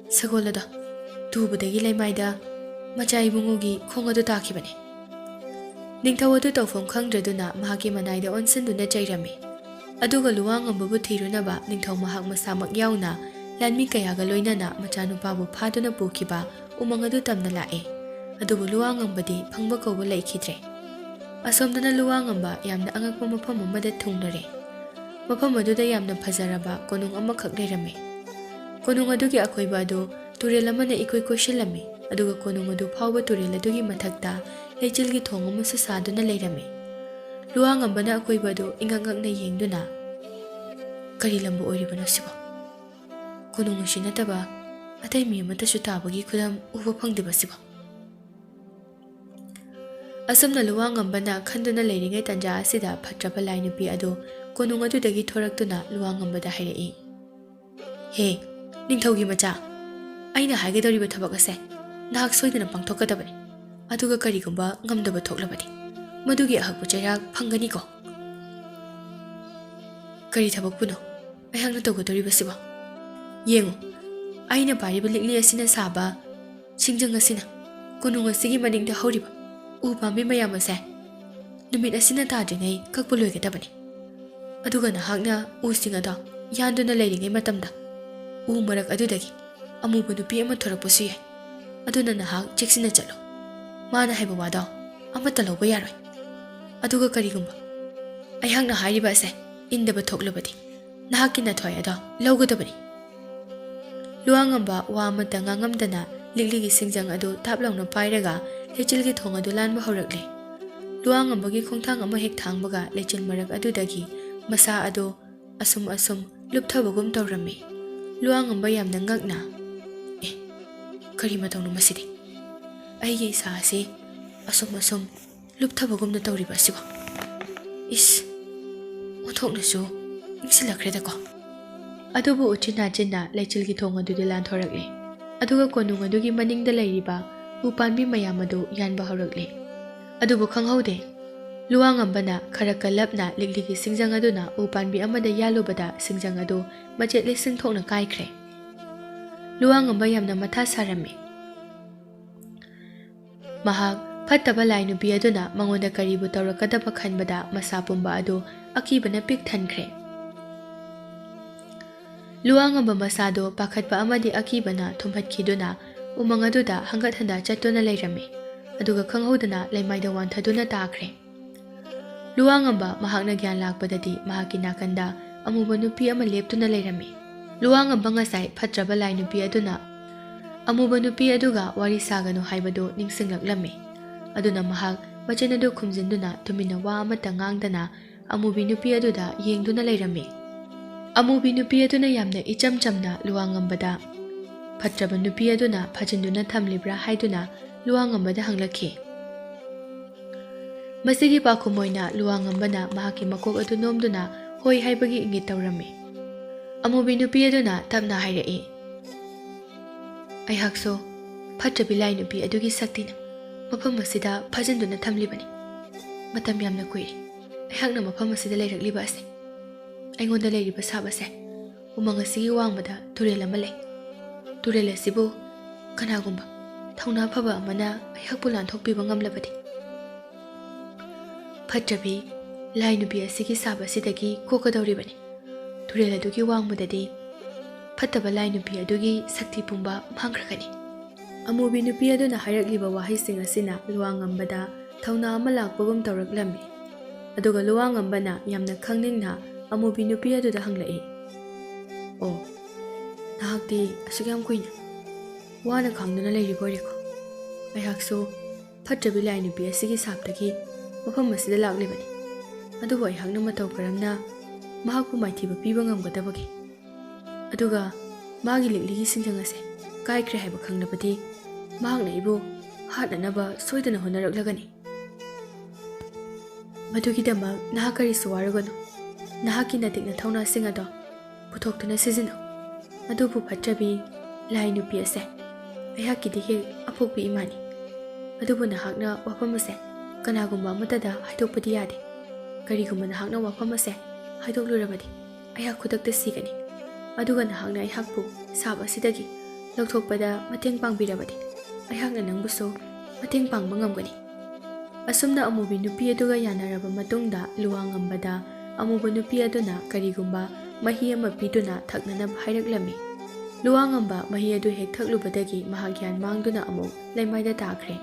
ꯁꯒꯣꯜ ꯑꯗꯣ ꯇꯨꯕꯗꯒꯤ ꯂꯩꯃꯥꯏꯗ ꯃꯆꯥ ꯏꯕꯨꯡꯉꯣꯒꯤ ꯈꯣꯡ ꯑꯗꯨ ꯇꯥꯈꯤꯕꯅꯤ꯫" ꯅꯤꯡꯊꯧ ꯑꯗꯨ ꯇꯧꯐꯝ ꯈꯪꯗ꯭ꯔꯗꯨꯅ ꯃꯍꯥꯛꯀꯤ ꯃꯅꯥꯏꯗ ꯑꯣꯟꯁꯤꯟꯗꯨꯅ ꯆꯩꯔꯝꯃꯤ꯫ ꯑꯗꯨꯒ ꯂꯨꯋꯥ ꯉꯝꯕꯕꯨ ꯊꯤꯔꯨꯅꯕ ꯅꯤꯡꯊꯧ ꯃꯍꯥꯛ ꯃꯁꯥꯃꯛ ꯌꯥꯎꯅ ꯂꯥꯟꯃꯤ ꯀꯌꯥꯒ ꯂꯣꯏꯅꯅ ꯃꯆꯥꯅꯨꯄꯥꯕꯨ ꯐꯥꯗꯨꯅ ꯄꯨꯈꯤꯕ ꯎꯃꯪ ꯑꯗꯨ ꯇꯝꯅ ꯂꯥꯛꯑꯦ꯫ ꯑꯗꯨꯕꯨ ꯂꯨꯋꯥꯉꯝꯕꯗꯤ ꯐꯪꯕ ꯀꯧꯕ ꯂꯩꯈꯤꯗ꯭ꯔꯦ꯫ ꯑꯁꯣꯝꯗꯅ ꯂꯨꯋꯥꯉꯝꯕ ꯌꯥꯝꯅ ꯑꯉꯛꯄ ꯃꯐꯝ ꯑꯃꯗ ꯊꯨꯡꯂꯔꯦ꯫ ꯃꯐꯝ ꯑꯗꯨꯗ ꯌꯥꯝꯅ ꯐꯖꯔꯕ ꯀꯣꯅꯨꯡ ꯑꯃꯈꯛ ꯂꯩꯔꯝꯃꯤ꯫ ꯀꯣꯅꯨꯡ ꯑꯗꯨꯒꯤ ꯑꯀꯣꯏꯕ ꯑꯗꯨ ꯇꯨꯔꯦꯜ ꯑꯃꯅ ꯏꯀꯣꯏ ꯀꯣꯏꯁꯤꯜꯂꯝꯃꯤ, ꯑꯗꯨꯒ ꯀꯣꯅꯨꯡ ꯑꯗꯨ ꯐꯥꯎꯕ ꯇꯨꯔꯦꯜ ꯑꯗꯨꯒꯤ ꯃꯊꯛꯇ ꯂꯩꯆꯤꯜꯒꯤ ꯊꯣꯡ ꯑꯃꯁꯨ ꯁꯥꯗꯨꯅ ꯂꯩꯔꯝꯃꯤ꯫ ꯂꯨꯋꯥꯉꯝꯕꯅ ꯑꯀꯣꯏꯕ ꯑꯗꯨ ꯏꯉꯛ ꯉꯛꯅ ꯌꯦꯡꯗꯨꯅ, "ꯀꯔꯤ ꯂꯝꯕꯨ ꯑꯣꯏꯔꯤꯕꯅꯣ ꯁꯤꯕꯣ? ꯀꯣꯅꯨꯡ ꯑꯁꯤ ꯅꯠꯇꯕ ꯑꯇꯩ ꯃꯤ ꯑꯃꯠꯇꯁꯨ ꯇꯥꯕꯒꯤ ꯈꯨꯗꯝ ꯎꯕ ꯐꯪꯗꯦꯕ ꯁꯤꯕꯣ?" ꯑꯁꯨꯝꯅ ꯂꯨꯋꯥꯉꯝꯕꯅ ꯈꯟꯗꯨꯅ ꯂꯩꯔꯤꯉꯩ ꯇꯟꯖꯥ ꯑꯁꯤꯗ ꯐꯠꯇ꯭ꯔꯕ ꯂꯥꯏ ꯅꯨꯄꯤ ꯑꯗꯨ ꯀꯣꯅꯨꯡ ꯑꯗꯨꯗꯒꯤ ꯊꯣꯔꯛꯇꯨꯅ ꯂꯨꯋꯥꯉꯝꯕꯗ ꯍꯥꯏꯔꯛꯏ, "ꯍꯦ, ꯅꯤꯡꯊꯧꯒꯤ ꯃꯆꯥ, ꯑꯩꯅ ꯍꯥꯏꯒꯗꯧꯔꯤꯕ ꯊꯕꯛ ꯑꯁꯦ ꯅꯍꯥꯛ ꯁꯣꯏꯗꯅ ꯄꯥꯡꯊꯣꯛꯀꯗꯕꯅꯤ꯫ ꯑꯗꯨꯒ ꯀꯔꯤꯒꯨꯝꯕ ꯉꯝꯗꯕ ꯊꯣꯛꯂꯕꯗꯤ ꯃꯗꯨꯒꯤ ꯑꯍꯛꯄ ꯆꯩꯔꯥꯛ ꯐꯪꯒꯅꯤꯀꯣ?" "ꯀꯔꯤ ꯊꯕꯛꯄꯨꯅꯣ ꯑꯩꯍꯥꯛꯅ ꯇꯧꯒꯗꯧꯔꯤꯕꯁꯤꯕꯣ?" "ꯌꯦꯡꯉꯨ, ꯑꯩꯅ ꯄꯥꯏꯔꯤꯕ ꯂꯤꯛꯂꯤ ꯑꯁꯤꯅ ꯁꯥꯕ ꯁꯤꯡꯖꯪ ꯑꯁꯤꯅ ꯀꯣꯅꯨꯡ ꯑꯁꯤꯒꯤ ꯃꯅꯤꯡꯗ ꯍꯧꯔꯤꯕ ꯎ ꯄꯥꯝꯕꯤ ꯃꯌꯥꯝ ꯑꯁꯦ ꯅꯨꯃꯤꯠ ꯑꯁꯤꯅ ꯇꯥꯗ꯭ꯔꯤꯉꯩ ꯀꯛꯄ ꯂꯣꯏꯒꯗꯕꯅꯤ꯫ ꯑꯗꯨꯒ ꯅꯍꯥꯛꯅ ꯎꯁꯤꯡ ꯑꯗꯣ ꯌꯥꯟꯗꯨꯅ ꯂꯩꯔꯤꯉꯩ ꯃꯇꯝꯗ ꯎ ꯃꯔꯛ ꯑꯗꯨꯗꯒꯤ ꯑꯃꯨꯕ ꯅꯨꯄꯤ ꯑꯃ ꯊꯣꯔꯛꯄꯁꯨ ꯌꯥꯏ꯫ ꯑꯗꯨꯅ ꯅꯍꯥꯛ ꯆꯦꯛꯁꯤꯟꯅ ꯆꯠꯂꯨ꯫ ꯃꯥꯅ ꯍꯥꯏꯕ ꯋꯥꯗꯣ ꯑꯃꯠꯇ ꯂꯧꯕ ꯌꯥꯔꯣꯏ꯫ ꯑꯗꯨꯒ ꯀꯔꯤꯒꯨꯝꯕ ꯑꯩꯍꯥꯛꯅ ꯍꯥꯏꯔꯤꯕ ꯑꯁꯦ ꯏꯟꯗꯕ ꯊꯣꯛꯂꯕꯗꯤ ꯅꯍꯥꯛꯀꯤ ꯅꯥꯊꯣꯏ ꯑꯗꯣ ꯂꯧꯒꯗꯕꯅꯤ꯫" ꯂꯨꯋꯥꯉꯝꯕ ꯋꯥ ꯑꯃꯠꯇ ꯉꯥꯡꯉꯝꯗꯅ ꯂꯤꯛꯂꯤꯒꯤ ꯁꯤꯡꯖꯪ ꯑꯗꯨ ꯇꯥꯞ ꯂꯥꯎꯅ ꯄꯥꯏꯔꯒ ꯂꯩꯆꯤꯜꯒꯤ ꯊꯣꯡ ꯑꯗꯨ ꯂꯥꯟꯕ ꯍꯧꯔꯛꯂꯦ꯫ ꯂꯨꯋꯥꯉꯝꯕꯒꯤ ꯈꯣꯡꯊꯥꯡ ꯑꯃ ꯍꯦꯛ ꯊꯥꯡꯕꯒ ꯂꯩꯆꯤꯜ ꯃꯔꯛ ꯑꯗꯨꯗꯒꯤ ꯃꯁꯥ ꯑꯗꯨ ꯑꯁꯨꯝ ꯑꯁꯨꯝ ꯂꯨꯞꯊꯕꯒꯨꯝ ꯇꯧꯔꯝꯃꯤ꯫ ꯂꯨꯋꯥꯉꯝꯕ ꯌꯥꯝꯅ ꯉꯛꯅ, "ꯑꯦ, ꯀꯔꯤ ꯃꯇꯧꯅꯣ ꯃꯁꯤꯗꯤ? ꯑꯩꯒꯤ ꯏꯁꯥ ꯑꯁꯤ ꯑꯁꯨꯝ ꯑꯁꯨꯝ ꯂꯨꯞꯊꯕꯒꯨꯝꯅ ꯇꯧꯔꯤꯕ ꯑꯁꯤꯕꯣ? ꯏꯁ, ꯑꯣꯟꯊꯣꯛꯅꯁꯨ ꯏꯪꯁꯤꯜꯂꯛꯈ꯭ꯔꯦꯗꯀꯣ꯫" ꯑꯗꯨꯕꯨ ꯎꯆꯤꯟ ꯅꯥꯆꯤꯟꯅ ꯂꯩꯆꯤꯜꯒꯤ ꯊꯣꯡ ꯑꯗꯨꯗꯤ ꯂꯥꯟꯊꯣꯔꯛꯂꯦ꯫ ꯑꯗꯨꯒ ꯀꯣꯅꯨꯡ ꯑꯗꯨꯒꯤ ꯃꯅꯤꯡꯗ ꯂꯩꯔꯤꯕ ꯎ ꯄꯥꯝꯕꯤ ꯃꯌꯥꯝ ꯑꯗꯨ ꯌꯥꯟꯕ ꯍꯧꯔꯛꯂꯦ꯫ ꯑꯗꯨꯕꯨ ꯈꯪꯍꯧꯗꯦ, ꯂꯨꯋꯥꯉꯝꯕꯅ ꯈꯔ ꯀꯜꯂꯞꯅ ꯂꯤꯛꯂꯤꯒꯤ ꯁꯤꯡꯖꯪ ꯑꯗꯨꯅ ꯎ ꯄꯥꯝꯕꯤ ꯑꯃꯗ ꯌꯥꯜꯂꯨꯕꯗ ꯁꯤꯡꯖꯪ ꯑꯗꯨ ꯃꯆꯦꯠ ꯂꯤꯁꯤꯡ ꯊꯣꯛꯅ ꯀꯥꯏꯈ꯭ꯔꯦ꯫ ꯂꯨꯋꯥꯉꯝꯕ ꯌꯥꯝꯅ ꯃꯊꯥ ꯁꯥꯔꯝꯃꯤ꯫ ꯃꯍꯥꯛ ꯐꯠꯇꯕ ꯂꯥꯏ ꯅꯨꯄꯤ ꯑꯗꯨꯅ ꯃꯉꯣꯟꯗ ꯀꯔꯤꯕꯨ ꯇꯧꯔꯛꯀꯗꯕ ꯈꯟꯕꯗ ꯃꯁꯥ ꯄꯨꯝꯕ ꯑꯗꯨ ꯑꯀꯤꯕꯅ ꯄꯤꯛ ꯊꯟꯈ꯭ꯔꯦ꯫ ꯂꯨꯋꯥꯉꯝꯕ ꯃꯁꯥꯗꯣ ꯄꯥꯈꯠꯄ ꯑꯃꯗꯤ ꯑꯀꯤꯕꯅ ꯊꯨꯝꯍꯠꯈꯤꯗꯨꯅ ꯎꯃꯪ ꯑꯗꯨꯗ ꯍꯪꯒꯠ ꯍꯟꯗ ꯆꯠꯇꯨꯅ ꯂꯩꯔꯝꯃꯤ꯫ ꯑꯗꯨꯒ ꯈꯪꯍꯧꯗꯅ ꯂꯩꯃꯥꯏꯗ ꯋꯥꯟꯊꯗꯨꯅ ꯇꯥꯈ꯭ꯔꯦ꯫ ꯂꯨꯋꯥꯉꯝꯕ ꯃꯍꯥꯛꯅ ꯒ꯭ꯌꯥꯟ ꯂꯥꯛꯄꯗꯗꯤ ꯃꯍꯥꯛꯀꯤ ꯅꯥꯀꯟꯗ ꯑꯃꯨꯕ ꯅꯨꯄꯤ ꯑꯃ ꯂꯦꯞꯇꯨꯅ ꯂꯩꯔꯝꯃꯤ꯫ ꯂꯨꯋꯥꯉꯝꯕ ꯉꯁꯥꯏ ꯐꯠꯇ꯭ꯔꯕ ꯂꯥꯏ ꯅꯨꯄꯤ ꯑꯗꯨꯅ ꯑꯃꯨꯕ ꯅꯨꯄꯤ ꯑꯗꯨꯒ ꯋꯥꯔꯤ ꯁꯥꯒꯅꯨ ꯍꯥꯏꯕꯗꯨ ꯅꯤꯡꯁꯤꯡꯂꯛꯂꯝꯃꯤ꯫ ꯑꯗꯨꯅ ꯃꯍꯥꯛ ꯃꯆꯤꯟ ꯑꯗꯨ ꯈꯨꯝꯖꯤꯟꯗꯨꯅ ꯇꯨꯃꯤꯟꯅ ꯋꯥ ꯑꯃꯠꯇ ꯉꯥꯡꯗꯅ ꯑꯃꯨꯕꯤ ꯅꯨꯄꯤ ꯑꯗꯨꯗ ꯌꯦꯡꯗꯨꯅ ꯂꯩꯔꯝꯃꯤ꯫ ꯑꯃꯨꯕꯤ ꯅꯨꯄꯤ ꯑꯗꯨꯅ ꯌꯥꯝꯅ ꯏꯆꯝ ꯆꯝꯅ ꯂꯨꯋꯥꯉꯝꯕꯗ, ꯐꯠꯇ꯭ꯔꯕ ꯅꯨꯄꯤ ꯑꯗꯨꯅ ꯐꯥꯖꯤꯟꯗꯨꯅ ꯊꯝꯂꯤꯕ꯭ꯔꯥ ꯍꯥꯏꯗꯨꯅ ꯂꯨꯋꯥꯉꯝꯕꯗ ꯍꯪꯂꯛꯈꯤ꯫ ꯃꯁꯤꯒꯤ ꯄꯥꯎꯈꯨꯝ ꯑꯣꯏꯅ ꯂꯨꯋꯥꯉꯝꯕꯅ ꯃꯍꯥꯛꯀꯤ ꯃꯀꯣꯛ ꯑꯗꯨ ꯅꯣꯝꯗꯨꯅ ꯍꯣꯏ ꯍꯥꯏꯕꯒꯤ ꯏꯪꯒꯤꯠ ꯇꯧꯔꯝꯃꯤ꯫ ꯑꯃꯨꯕꯤ ꯅꯨꯄꯤ ꯑꯗꯨꯅ ꯇꯞꯅ ꯍꯥꯏꯔꯛꯏ, "ꯑꯩꯍꯥꯛꯁꯨ ꯐꯠꯇ꯭ꯔꯕꯤ ꯂꯥꯏ ꯅꯨꯄꯤ ꯑꯗꯨꯒꯤ ꯁꯛꯇꯤꯅ ꯃꯐꯝ ꯑꯁꯤꯗ ꯐꯥꯖꯤꯟꯗꯨꯅ ꯊꯝꯂꯤꯕꯅꯤ꯫ ꯃꯇꯝ ꯌꯥꯝꯅ ꯀꯨꯏꯔꯦ ꯑꯩꯍꯥꯛꯅ ꯃꯐꯝ ꯑꯁꯤꯗ ꯂꯩꯔꯛꯂꯤꯕ ꯑꯁꯦ꯫ ꯑꯩꯉꯣꯟꯗ ꯂꯩꯔꯤꯕ ꯁꯥꯞ ꯑꯁꯦ ꯎꯃꯪ ꯑꯁꯤꯒꯤ ꯋꯥꯡꯃꯗ ꯇꯨꯔꯦꯜ ꯑꯃ ꯂꯩ꯫ ꯇꯨꯔꯦꯜ ꯑꯁꯤꯕꯨ ꯀꯅꯥꯒꯨꯝꯕ ꯊꯧꯅꯥ ꯐꯕ ꯑꯃꯅ ꯑꯩꯍꯥꯛꯄꯨ ꯂꯥꯟꯊꯣꯛꯄꯤꯕ ꯉꯝꯂꯕꯗꯤ, ꯐꯠꯇ꯭ꯔꯕꯤ ꯂꯥꯏ ꯅꯨꯄꯤ ꯑꯁꯤꯒꯤ ꯁꯥꯞ ꯑꯁꯤꯗꯒꯤ ꯀꯣꯛꯀꯗꯧꯔꯤꯕꯅꯤ꯫ ꯇꯨꯔꯦꯜ ꯑꯗꯨꯒꯤ ꯋꯥꯡꯃꯗꯗꯤ ꯐꯠꯇꯕ ꯂꯥꯏ ꯅꯨꯄꯤ ꯑꯗꯨꯒꯤ ꯁꯛꯇꯤ ꯄꯨꯝꯕ ꯃꯥꯡꯈ꯭ꯔꯒꯅꯤ꯫" ꯑꯃꯨꯕꯤ ꯅꯨꯄꯤ ꯑꯗꯨꯅ ꯍꯥꯏꯔꯛꯂꯤꯕ ꯋꯥꯍꯩꯁꯤꯡ ꯑꯁꯤꯅ ꯂꯨꯋꯥꯉꯝꯕꯗ ꯊꯧꯅꯥ ꯑꯃ ꯂꯥꯛꯄꯒꯨꯝ ꯇꯧꯔꯛꯂꯝꯃꯤ꯫ ꯑꯗꯨꯒ ꯂꯨꯋꯥꯉꯝꯕꯅ ꯌꯥꯝꯅ ꯈꯪꯅꯤꯡꯅ ꯑꯃꯨꯕꯤ ꯅꯨꯄꯤ ꯑꯗꯨꯗ ꯍꯪꯂꯛꯏ, "ꯑꯣ, ꯅꯍꯥꯛꯇꯤ ꯑꯁꯨꯛ ꯌꯥꯝ ꯀꯨꯏꯅ ꯋꯥꯅ ꯈꯥꯡꯗꯨꯅ ꯂꯩꯔꯤꯕ ꯑꯣꯏꯔꯦꯀꯣ? ꯑꯩꯍꯥꯛꯁꯨ ꯐꯠꯇ꯭ꯔꯕꯤ ꯂꯥꯏ ꯅꯨꯄꯤ ꯑꯁꯤꯒꯤ ꯁꯥꯞꯇꯒꯤ ꯃꯐꯝ ꯑꯁꯤꯗ ꯂꯥꯛꯂꯤꯕꯅꯤ꯫ ꯑꯗꯨꯕꯨ ꯑꯩꯍꯥꯛꯅ ꯃꯇꯧ ꯀꯔꯝꯅ ꯃꯍꯥꯛꯄꯨ ꯃꯥꯏꯊꯤꯕ ꯄꯤꯕ ꯉꯝꯒꯗꯕꯒꯦ? ꯑꯗꯨꯒ ꯃꯥꯒꯤ ꯂꯤꯛꯂꯤꯒꯤ ꯁꯤꯡꯖꯪ ꯑꯁꯦ ꯀꯥꯏꯈ꯭ꯔꯦ ꯍꯥꯏꯕ ꯈꯪꯂꯕꯗꯤ ꯃꯍꯥꯛꯅ ꯑꯩꯕꯨ ꯍꯥꯠꯅꯅꯕ ꯁꯣꯏꯗꯅ ꯍꯣꯠꯅꯔꯛꯂꯒꯅꯤ꯫ ꯃꯗꯨꯒꯤꯗꯃꯛ ꯅꯍꯥꯛ ꯀꯔꯤꯁꯨ ꯋꯥꯔꯨꯒꯅꯨ꯫ ꯅꯍꯥꯛꯀꯤ ꯅꯇꯤꯛ ꯅꯊꯧꯅꯥꯁꯤꯡ ꯑꯗꯣ ꯄꯨꯊꯣꯛꯇꯨꯅ ꯁꯤꯖꯤꯟꯅꯧ꯫ ꯑꯗꯨꯕꯨ ꯐꯠꯇ꯭ꯔꯕꯤ ꯂꯥꯏ ꯅꯨꯄꯤ ꯑꯁꯦ ꯑꯩꯍꯥꯛꯀꯤꯗꯤ ꯍꯦꯛ ꯑꯄꯣꯛꯄꯤ ꯏꯃꯥꯅꯤ꯫ ꯑꯗꯨꯕꯨ ꯅꯍꯥꯛꯅ ꯋꯥꯐꯝ ꯑꯁꯦ ꯀꯅꯥꯒꯨꯝꯕ ꯑꯃꯠꯇꯗ ꯍꯥꯏꯗꯣꯛꯄꯗꯤ ꯌꯥꯗꯦ꯫ ꯀꯔꯤꯒꯨꯝꯕ ꯅꯍꯥꯛꯅ ꯋꯥꯐꯝ ꯑꯁꯦ ꯍꯥꯏꯗꯣꯛꯂꯨꯔꯕꯗꯤ ꯑꯩꯍꯥꯛ ꯈꯨꯗꯛꯇ ꯁꯤꯒꯅꯤ꯫ ꯑꯗꯨꯒ ꯅꯍꯥꯛꯅ ꯑꯩꯍꯥꯛꯄꯨ ꯁꯥꯞ ꯑꯁꯤꯗꯒꯤ ꯂꯧꯊꯣꯛꯄꯗ ꯃꯇꯦꯡ ꯄꯥꯡꯕꯤꯔꯕꯗꯤ ꯑꯩꯍꯥꯛꯅ ꯅꯪꯕꯨꯁꯨ ꯃꯇꯦꯡ ꯄꯥꯡꯕ ꯉꯝꯒꯅꯤ꯫" ꯑꯁꯨꯝꯅ ꯑꯃꯨꯕꯤ ꯅꯨꯄꯤ ꯑꯗꯨꯒ ꯌꯥꯅꯔꯕ ꯃꯇꯨꯡꯗ ꯂꯨꯋꯥꯉꯝꯕꯗ ꯑꯃꯨꯕ ꯅꯨꯄꯤ ꯑꯗꯨꯅ ꯀꯔꯤꯒꯨꯝꯕ ꯃꯍꯤ ꯑꯃ ꯄꯤꯗꯨꯅ ꯊꯛꯅꯅꯕ ꯍꯥꯏꯔꯛꯂꯝꯃꯤ꯫ ꯂꯨꯋꯥꯉꯝꯕ ꯃꯍꯤ ꯑꯗꯨ ꯍꯦꯛ ꯊꯛꯂꯨꯕꯗꯒꯤ ꯃꯍꯥꯛ ꯒ꯭ꯌꯥꯟ ꯃꯥꯡꯗꯨꯅ ꯑꯃꯨꯛ ꯂꯩꯃꯥꯏꯗ ꯇꯥꯈ꯭ꯔꯦ꯫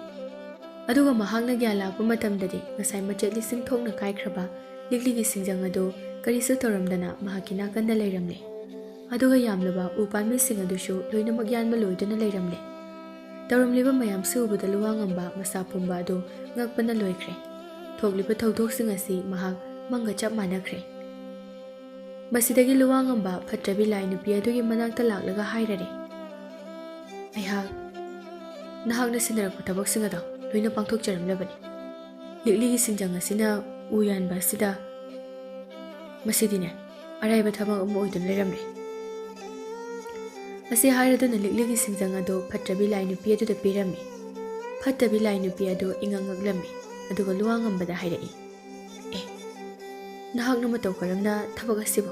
ꯑꯗꯨꯒ ꯃꯍꯥꯛꯅ ꯒ꯭ꯌꯥꯟ ꯂꯥꯛꯄ ꯃꯇꯝꯗꯗꯤ ꯉꯁꯥꯏ ꯃꯆꯦꯠ ꯂꯤꯁꯤꯡ ꯊꯣꯛꯅ ꯀꯥꯏꯈ꯭ꯔꯕ ꯂꯤꯛꯂꯤꯒꯤ ꯁꯤꯡꯖꯪ ꯑꯗꯨ ꯀꯔꯤꯁꯨ ꯇꯧꯔꯝꯗꯅ ꯃꯍꯥꯛꯀꯤ ꯅꯥꯀꯟꯗ ꯂꯩꯔꯝꯂꯦ꯫ ꯑꯗꯨꯒ ꯌꯥꯝꯂꯕ ꯎ ꯄꯥꯝꯕꯤꯁꯤꯡ ꯑꯗꯨꯁꯨ ꯂꯣꯏꯅꯃꯛ ꯌꯥꯟꯕ ꯂꯣꯏꯗꯨꯅ ꯂꯩꯔꯝꯂꯦ꯫ ꯇꯧꯔꯝꯂꯤꯕ ꯃꯌꯥꯝꯁꯤ ꯎꯕꯗ ꯂꯨꯋꯥꯉꯝꯕ ꯃꯁꯥ ꯄꯨꯝꯕ ꯑꯗꯨ ꯉꯛꯄꯅ ꯂꯣꯏꯈ꯭ꯔꯦ꯫ ꯊꯣꯛꯂꯤꯕ ꯊꯧꯗꯣꯛꯁꯤꯡ ꯑꯁꯤ ꯃꯍꯥꯛ ꯃꯪꯒ ꯆꯞ ꯃꯥꯟꯅꯈ꯭ꯔꯦ꯫ ꯃꯁꯤꯗꯒꯤ ꯂꯨꯋꯥꯉꯝꯕ ꯐꯠꯇ꯭ꯔꯕꯤ ꯂꯥꯏ ꯅꯨꯄꯤ ꯑꯗꯨꯒꯤ ꯃꯅꯥꯛꯇ ꯂꯥꯛꯂꯒ ꯍꯥꯏꯔꯔꯦ, "ꯑꯩꯍꯥꯛ ꯅꯍꯥꯛꯅ ꯁꯤꯟꯅꯔꯛꯄ ꯊꯕꯛꯁꯤꯡ ꯑꯗꯣ ꯂꯣꯏꯅ ꯄꯥꯡꯊꯣꯛꯆꯔꯝꯂꯕꯅꯤ꯫ ꯂꯤꯛꯂꯤꯒꯤ ꯁꯤꯡꯖꯪ ꯑꯁꯤꯅ ꯎ ꯌꯥꯟꯕ ꯑꯁꯤꯗ ꯃꯁꯤꯗꯤꯅꯦ ꯑꯔꯥꯏꯕ ꯊꯕꯛ ꯑꯃ ꯑꯣꯏꯗꯨꯅ ꯂꯩꯔꯝꯂꯦ"꯫ ꯑꯁꯤ ꯍꯥꯏꯔꯗꯨꯅ ꯂꯤꯛꯂꯤꯒꯤ ꯁꯤꯡꯖꯪ ꯑꯗꯨ ꯐꯠꯇ꯭ꯔꯕꯤ ꯂꯥꯏ ꯅꯨꯄꯤ ꯑꯗꯨꯗ ꯄꯤꯔꯝꯃꯤ꯫ ꯐꯠꯇꯕꯤ ꯂꯥꯏ ꯅꯨꯄꯤ ꯑꯗꯨ ꯏꯉꯛ ꯉꯛꯂꯝꯃꯤ, ꯑꯗꯨꯒ ꯂꯨꯋꯥꯉꯝꯕꯗ ꯍꯥꯏꯔꯛꯏ, "ꯑꯦ, ꯅꯍꯥꯛꯅ ꯃꯇꯧ ꯀꯔꯝꯅ ꯊꯕꯛ ꯑꯁꯤꯕꯨ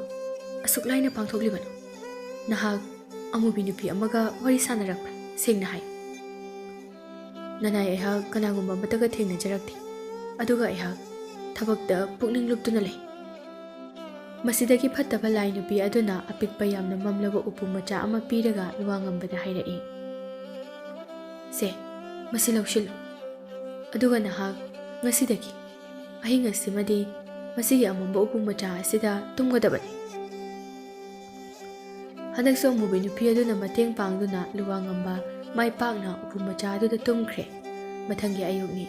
ꯑꯁꯨꯛ ꯂꯥꯏꯅ ꯄꯥꯡꯊꯣꯛꯂꯤꯕꯅꯣ? ꯅꯍꯥꯛ ꯑꯃꯨꯕꯤ ꯅꯨꯄꯤ ꯑꯃꯒ ꯋꯥꯔꯤ ꯁꯥꯟꯅꯔꯛꯄ꯭ꯔꯥ? ꯁꯦꯡꯅ ꯍꯥꯏ꯫ ꯅꯅꯥꯏ ꯑꯩꯍꯥꯛ ꯀꯅꯥꯒꯨꯝꯕ ꯑꯃꯠꯇꯒ ꯊꯦꯡꯅꯖꯔꯛꯇꯦ꯫ ꯑꯗꯨꯒ ꯑꯩꯍꯥꯛ ꯊꯕꯛꯇ ꯄꯨꯛꯅꯤꯡ ꯂꯨꯞꯇꯨꯅ ꯂꯩ"꯫ ꯃꯁꯤꯗꯒꯤ ꯐꯠꯇꯕ ꯂꯥꯏ ꯅꯨꯄꯤ ꯑꯗꯨꯅ ꯑꯄꯤꯛꯄ ꯌꯥꯝꯅ ꯃꯝꯂꯕ ꯎꯄꯨ ꯃꯆꯥ ꯑꯃ ꯄꯤꯔꯒ ꯂꯨꯋꯥꯉꯝꯕꯗ ꯍꯥꯏꯔꯛꯏ, "ꯁꯦ, ꯃꯁꯤ ꯂꯧꯁꯤꯜꯂꯨ꯫ ꯑꯗꯨꯒ ꯅꯍꯥꯛ ꯉꯁꯤꯗꯒꯤ ꯑꯍꯤꯡ ꯑꯁꯤꯃꯗꯤ ꯃꯁꯤꯒꯤ ꯑꯃꯝꯕ ꯎꯄꯨ ꯃꯆꯥ ꯑꯁꯤꯗ ꯇꯨꯝꯒꯗꯕꯅꯤ"꯫ ꯍꯟꯗꯛꯁꯨ ꯑꯃꯨꯕꯤ ꯅꯨꯄꯤ ꯑꯗꯨꯅ ꯃꯇꯦꯡ ꯄꯥꯡꯗꯨꯅ ꯂꯨꯋꯥꯉꯝꯕ ꯃꯥꯏ ꯄꯥꯛꯅ ꯎꯄꯨ ꯃꯆꯥ ꯑꯗꯨꯗ ꯇꯨꯝꯈ꯭ꯔꯦ꯫ ꯃꯊꯪꯒꯤ ꯑꯌꯨꯛꯅꯤ꯫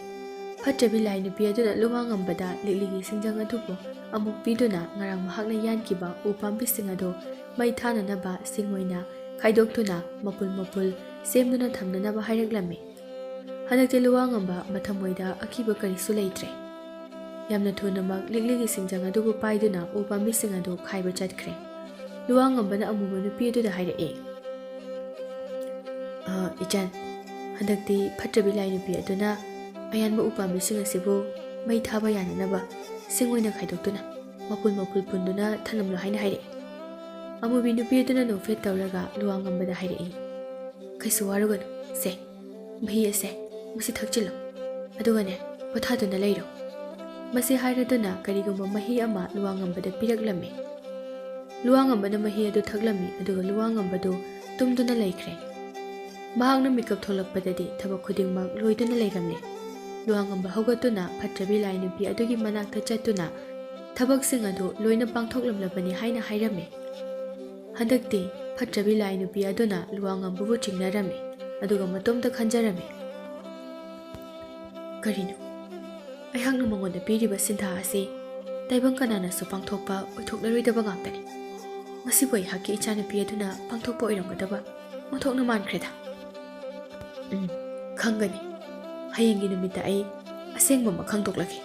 ꯐꯠꯇ꯭ꯔꯕꯤ ꯂꯥꯏ ꯅꯨꯄꯤ ꯑꯗꯨꯅ ꯂꯨꯋꯥꯉꯝꯕꯗ ꯂꯤꯛꯂꯤꯒꯤ ꯁꯤꯡꯖꯪ ꯑꯗꯨꯕꯨ ꯑꯃꯨꯛ ꯄꯤꯗꯨꯅ ꯉꯔꯥꯡ ꯃꯍꯥꯛꯅ ꯌꯥꯟꯈꯤꯕ ꯎ ꯄꯥꯝꯕꯤꯁꯤꯡ ꯑꯗꯨ ꯃꯩ ꯊꯥꯅꯅꯕ ꯁꯤꯡ ꯑꯣꯏꯅ ꯈꯥꯏꯗꯣꯛꯇꯨꯅ ꯃꯄꯨꯜ ꯃꯄꯨꯜ ꯁꯦꯝꯗꯨꯅ ꯊꯝꯅꯅꯕ ꯍꯥꯏꯔꯛꯂꯝꯃꯤ꯫ ꯍꯟꯗꯛꯇꯤ ꯂꯨꯋꯥꯉꯝꯕ ꯃꯊꯃꯣꯏꯗ ꯑꯀꯤꯕ ꯀꯔꯤꯁꯨ ꯂꯩꯇ꯭ꯔꯦ꯫ ꯌꯥꯝꯅ ꯊꯨꯅꯃꯛ ꯂꯤꯛꯂꯤꯒꯤ ꯁꯤꯡꯖꯪ ꯑꯗꯨꯕꯨ ꯄꯥꯏꯗꯨꯅ ꯎ ꯄꯥꯝꯕꯤꯁꯤꯡ ꯑꯗꯨ ꯈꯥꯏꯕ ꯆꯠꯈ꯭ꯔꯦ꯫ ꯂꯨꯋꯥꯉꯝꯕꯅ ꯑꯃꯨꯕ ꯅꯨꯄꯤ ꯑꯗꯨꯗ ꯍꯥꯏꯔꯛꯏ, "ꯑ, ꯏꯆꯟ, ꯍꯟꯗꯛꯇꯤ ꯐꯠꯇ꯭ꯔꯕꯤ ꯂꯥꯏ ꯅꯨꯄꯤ ꯑꯗꯨꯅ ꯑꯌꯥꯟꯕ ꯎ ꯄꯥꯝꯕꯤꯁꯤꯡ ꯑꯁꯤꯕꯨ ꯃꯩ ꯊꯥꯕ ꯌꯥꯅꯅꯕ ꯁꯤꯡ ꯑꯣꯏꯅ ꯈꯥꯏꯗꯣꯛꯇꯨꯅ ꯃꯄꯨꯜ ꯃꯄꯨꯜ ꯄꯨꯟꯗꯨꯅ ꯊꯅꯝꯂꯣ" ꯍꯥꯏꯅ ꯍꯥꯏꯔꯛꯏ꯫ ꯑꯃꯨꯕꯤ ꯅꯨꯄꯤ ꯑꯗꯨꯅ ꯅꯣꯛꯐꯦꯠ ꯇꯧꯔꯒ ꯂꯨꯋꯥꯉꯝꯕꯗ ꯍꯥꯏꯔꯛꯏ, "ꯀꯩꯁꯨ ꯋꯥꯔꯨꯒꯅꯨ, ꯁꯦ, ꯃꯍꯤ ꯑꯁꯦ ꯃꯁꯤ ꯊꯛꯆꯤꯜꯂꯨ, ꯑꯗꯨꯒꯅꯦ, ꯄꯣꯊꯥꯗꯨꯅ ꯂꯩꯔꯣ"꯫ ꯃꯁꯤ ꯍꯥꯏꯔꯗꯨꯅ ꯀꯔꯤꯒꯨꯝꯕ ꯃꯍꯤ ꯑꯃ ꯂꯨꯋꯥꯉꯝꯕꯗ ꯄꯤꯔꯛꯂꯝꯃꯤ꯫ ꯂꯨꯋꯥꯉꯝꯕꯅ ꯃꯍꯤ ꯑꯗꯨ ꯊꯛꯂꯝꯃꯤ, ꯑꯗꯨꯒ ꯂꯨꯋꯥꯉꯝꯕꯗꯨ ꯇꯨꯝꯗꯨꯅ ꯂꯩꯈ꯭ꯔꯦ꯫ ꯃꯍꯥꯛꯅ ꯃꯤꯀꯞ ꯊꯣꯛꯂꯛꯄꯗꯗꯤ ꯊꯕꯛ ꯈꯨꯗꯤꯡꯃꯛ ꯂꯣꯏꯗꯨꯅ ꯂꯩꯔꯝꯂꯦ꯫ ꯂꯨꯋꯥꯉꯝꯕ ꯍꯧꯒꯠꯇꯨꯅ ꯐꯠꯇ꯭ꯔꯕꯤ ꯂꯥꯏ ꯅꯨꯄꯤ ꯑꯗꯨꯒꯤ ꯃꯅꯥꯛꯇ ꯆꯠꯇꯨꯅ ꯊꯕꯛꯁꯤꯡ ꯑꯗꯨ ꯂꯣꯏꯅ ꯄꯥꯡꯊꯣꯛꯂꯝꯂꯕꯅꯤ ꯍꯥꯏꯅ ꯍꯥꯏꯔꯝꯃꯤ꯫ ꯍꯟꯗꯛꯇꯤ ꯐꯠꯇ꯭ꯔꯕꯤ ꯂꯥꯏ ꯅꯨꯄꯤ ꯑꯗꯨꯅ ꯂꯨꯋꯥꯉꯝꯕꯕꯨ ꯆꯤꯡꯅꯔꯝꯃꯤ, ꯑꯗꯨꯒ ꯃꯇꯣꯝꯇ ꯈꯟꯖꯔꯝꯃꯤ, "ꯀꯔꯤꯅꯣ? ꯑꯩꯍꯥꯛꯅ ꯃꯉꯣꯟꯗ ꯄꯤꯔꯤꯕ ꯁꯤꯟꯊꯥ ꯑꯁꯤ ꯇꯥꯏꯕꯪ ꯀꯅꯥꯅꯁꯨ ꯄꯥꯡꯊꯣꯛꯄ ꯑꯣꯏꯊꯣꯛꯂꯔꯣꯏꯗꯕ ꯉꯥꯛꯇꯅꯤ꯫ ꯃꯁꯤꯕꯨ ꯑꯩꯍꯥꯛꯀꯤ ꯏꯆꯥꯅꯨꯄꯤ ꯑꯗꯨꯅ ꯄꯥꯡꯊꯣꯛꯄ ꯑꯣꯏꯔꯝꯒꯗꯕ ꯑꯣꯟꯊꯣꯛꯅ ꯃꯥꯟꯈ꯭ꯔꯦꯗ꯫ ꯎꯝ, ꯈꯪꯒꯅꯤ꯫ ꯍꯌꯦꯡꯒꯤ ꯅꯨꯃꯤꯠꯇ ꯑꯩ ꯑꯁꯦꯡꯕ ꯑꯃ ꯈꯪꯗꯣꯛꯂꯒꯦ꯫"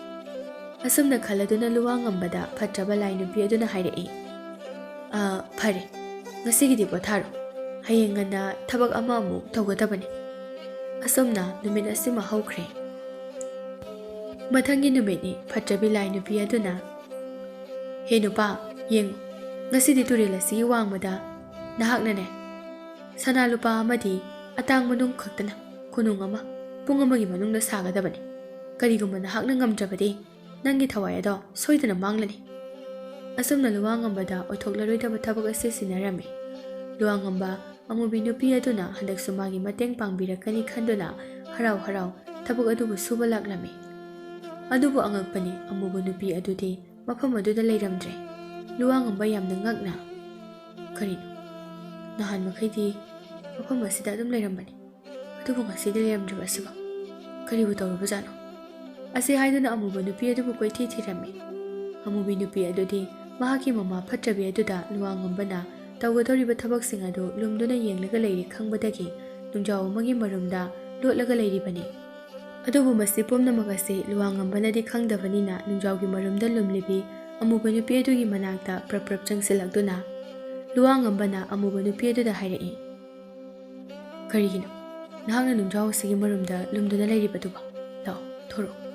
ꯑꯁꯨꯝꯅ ꯈꯜꯂꯗꯨꯅ ꯂꯨꯋꯥꯉꯝꯕꯗ ꯐꯠꯇ꯭ꯔꯕ ꯂꯥꯏ ꯅꯨꯄꯤ ꯑꯗꯨꯅ ꯍꯥꯏꯔꯛꯏ, "ꯑ, ꯐꯔꯦ, ꯉꯁꯤꯒꯤꯗꯤ ꯄꯣꯊꯥꯔꯣ꯫ ꯍꯌꯦꯡ ꯉꯟꯅ ꯊꯕꯛ ꯑꯃ ꯑꯃꯨꯛ ꯇꯧꯒꯗꯕꯅꯤ꯫" ꯑꯁꯨꯝꯅ ꯅꯨꯃꯤꯠ ꯑꯁꯤꯃ ꯍꯧꯈ꯭ꯔꯦ꯫ ꯃꯊꯪꯒꯤ ꯅꯨꯃꯤꯠꯅꯤ꯫ ꯐꯠꯇ꯭ꯔꯕꯤ ꯂꯥꯏ ꯅꯨꯄꯤ ꯑꯗꯨꯅ, "ꯍꯦ ꯅꯨꯄꯥ, ꯌꯦꯡꯉꯨ, ꯉꯁꯤꯗꯤ ꯇꯨꯔꯦꯜ ꯑꯁꯤꯒꯤ ꯋꯥꯡꯃꯗ ꯅꯍꯥꯛꯅꯅꯦ, ꯁꯅꯥ ꯂꯨꯄꯥ ꯑꯃꯗꯤ ꯑꯇꯥꯡꯕ ꯅꯨꯡ ꯈꯛꯇꯅ ꯈꯨꯅꯨꯡ ꯑꯃ ꯄꯨꯡ ꯑꯃꯒꯤ ꯃꯅꯨꯡꯗ ꯁꯥꯒꯗꯕꯅꯤ꯫ ꯀꯔꯤꯒꯨꯝꯕ ꯅꯍꯥꯛꯅ ꯉꯝꯗ꯭ꯔꯕꯗꯤ ꯅꯪꯒꯤ ꯊꯋꯥꯏ ꯑꯗꯣ ꯁꯣꯏꯗꯅ ꯃꯥꯡꯂꯅꯤ꯫" ꯑꯁꯨꯝꯅ ꯂꯨꯋꯥꯉꯝꯕꯗ ꯑꯣꯏꯊꯣꯛꯂꯔꯣꯏꯗꯕ ꯊꯕꯛ ꯑꯁꯤ ꯁꯤꯟꯅꯔꯝꯃꯤ꯫ ꯂꯨꯋꯥꯉꯝꯕ ꯑꯃꯨꯕꯤ ꯅꯨꯄꯤ ꯑꯗꯨꯅ ꯍꯟꯗꯛꯁꯨ ꯃꯥꯒꯤ ꯃꯇꯦꯡ ꯄꯥꯡꯕꯤꯔꯛꯀꯅꯤ ꯈꯟꯗꯨꯅ ꯍꯔꯥꯎ ꯍꯔꯥꯎ ꯊꯕꯛ ꯑꯗꯨꯕꯨ ꯁꯨꯕ ꯂꯥꯛꯂꯝꯃꯤ꯫ ꯑꯗꯨꯕꯨ ꯑꯉꯛꯄꯅꯤ, ꯑꯃꯨꯕ ꯅꯨꯄꯤ ꯑꯗꯨꯗꯤ ꯃꯐꯝ ꯑꯗꯨꯗ ꯂꯩꯔꯝꯗ꯭ꯔꯦ꯫ ꯂꯨꯋꯥꯉꯝꯕ ꯌꯥꯝꯅ ꯉꯛꯅ, "ꯀꯔꯤꯅꯣ? ꯅꯍꯥꯟ ꯃꯈꯩꯗꯤ ꯃꯐꯝ ꯑꯁꯤꯗ ꯑꯗꯨꯝ ꯂꯩꯔꯝꯕꯅꯤ꯫ ꯑꯗꯨꯕꯨ ꯉꯁꯤꯗꯤ ꯂꯩꯔꯝꯗ꯭ꯔꯤꯕ ꯑꯁꯤꯕꯣ? ꯀꯔꯤꯕꯨ ꯇꯧꯔꯨꯕꯖꯥꯠꯅꯣ?" ꯑꯁꯤ ꯍꯥꯏꯗꯨꯅ ꯑꯃꯨꯕ ꯅꯨꯄꯤ ꯑꯗꯨꯕꯨ ꯀꯣꯏꯊꯤ ꯊꯤꯔꯝꯃꯤ꯫ ꯑꯃꯨꯕꯤ ꯅꯨꯄꯤ ꯑꯗꯨꯗꯤ ꯃꯍꯥꯛꯀꯤ ꯃꯃꯥ ꯐꯠꯇ꯭ꯔꯕꯤ ꯑꯗꯨꯗ ꯂꯨꯋꯥꯉꯝꯕꯅ ꯇꯧꯒꯗꯧꯔꯤꯕ ꯊꯕꯛꯁꯤꯡ ꯑꯗꯨ ꯂꯨꯝꯗꯨꯅ ꯌꯦꯡꯂꯒ ꯂꯩꯔꯦ ꯈꯪꯕꯗꯒꯤ ꯅꯨꯡꯖꯥꯎ ꯑꯃꯒꯤ ꯃꯔꯨꯝꯗ ꯂꯣꯠꯂꯒ ꯂꯩꯔꯤꯕꯅꯤ꯫ ꯑꯗꯨꯕꯨ ꯃꯁꯤ ꯄꯨꯝꯅꯃꯛ ꯑꯁꯤ ꯂꯨꯋꯥꯉꯝꯕꯅꯗꯤ ꯈꯪꯗꯕꯅꯤꯅ ꯅꯨꯡꯖꯥꯎꯒꯤ ꯃꯔꯨꯝꯗ ꯂꯨꯝꯂꯤꯕꯤ ꯑꯃꯨꯕ ꯅꯨꯄꯤ ꯑꯗꯨꯒꯤ ꯃꯅꯥꯛꯇ ꯄ꯭ꯔꯞ ꯄ꯭ꯔꯞ ꯆꯪꯁꯤꯜꯂꯛꯇꯨꯅ ꯂꯨꯋꯥꯉꯝꯕꯅ ꯑꯃꯨꯕ ꯅꯨꯄꯤ ꯑꯗꯨꯗ ꯍꯥꯏꯔꯛꯏ, "ꯀꯔꯤꯒꯤꯅꯣ ꯅꯍꯥꯛꯅ ꯅꯨꯡꯖꯥꯎ ꯑꯁꯤꯒꯤ ꯃꯔꯨꯝꯗ ꯂꯨꯝꯗꯨꯅ ꯂꯩꯔꯤꯕꯗꯨꯕꯣ? ꯂꯥꯛꯑꯣ, ꯊꯣꯔꯛꯑꯣ꯫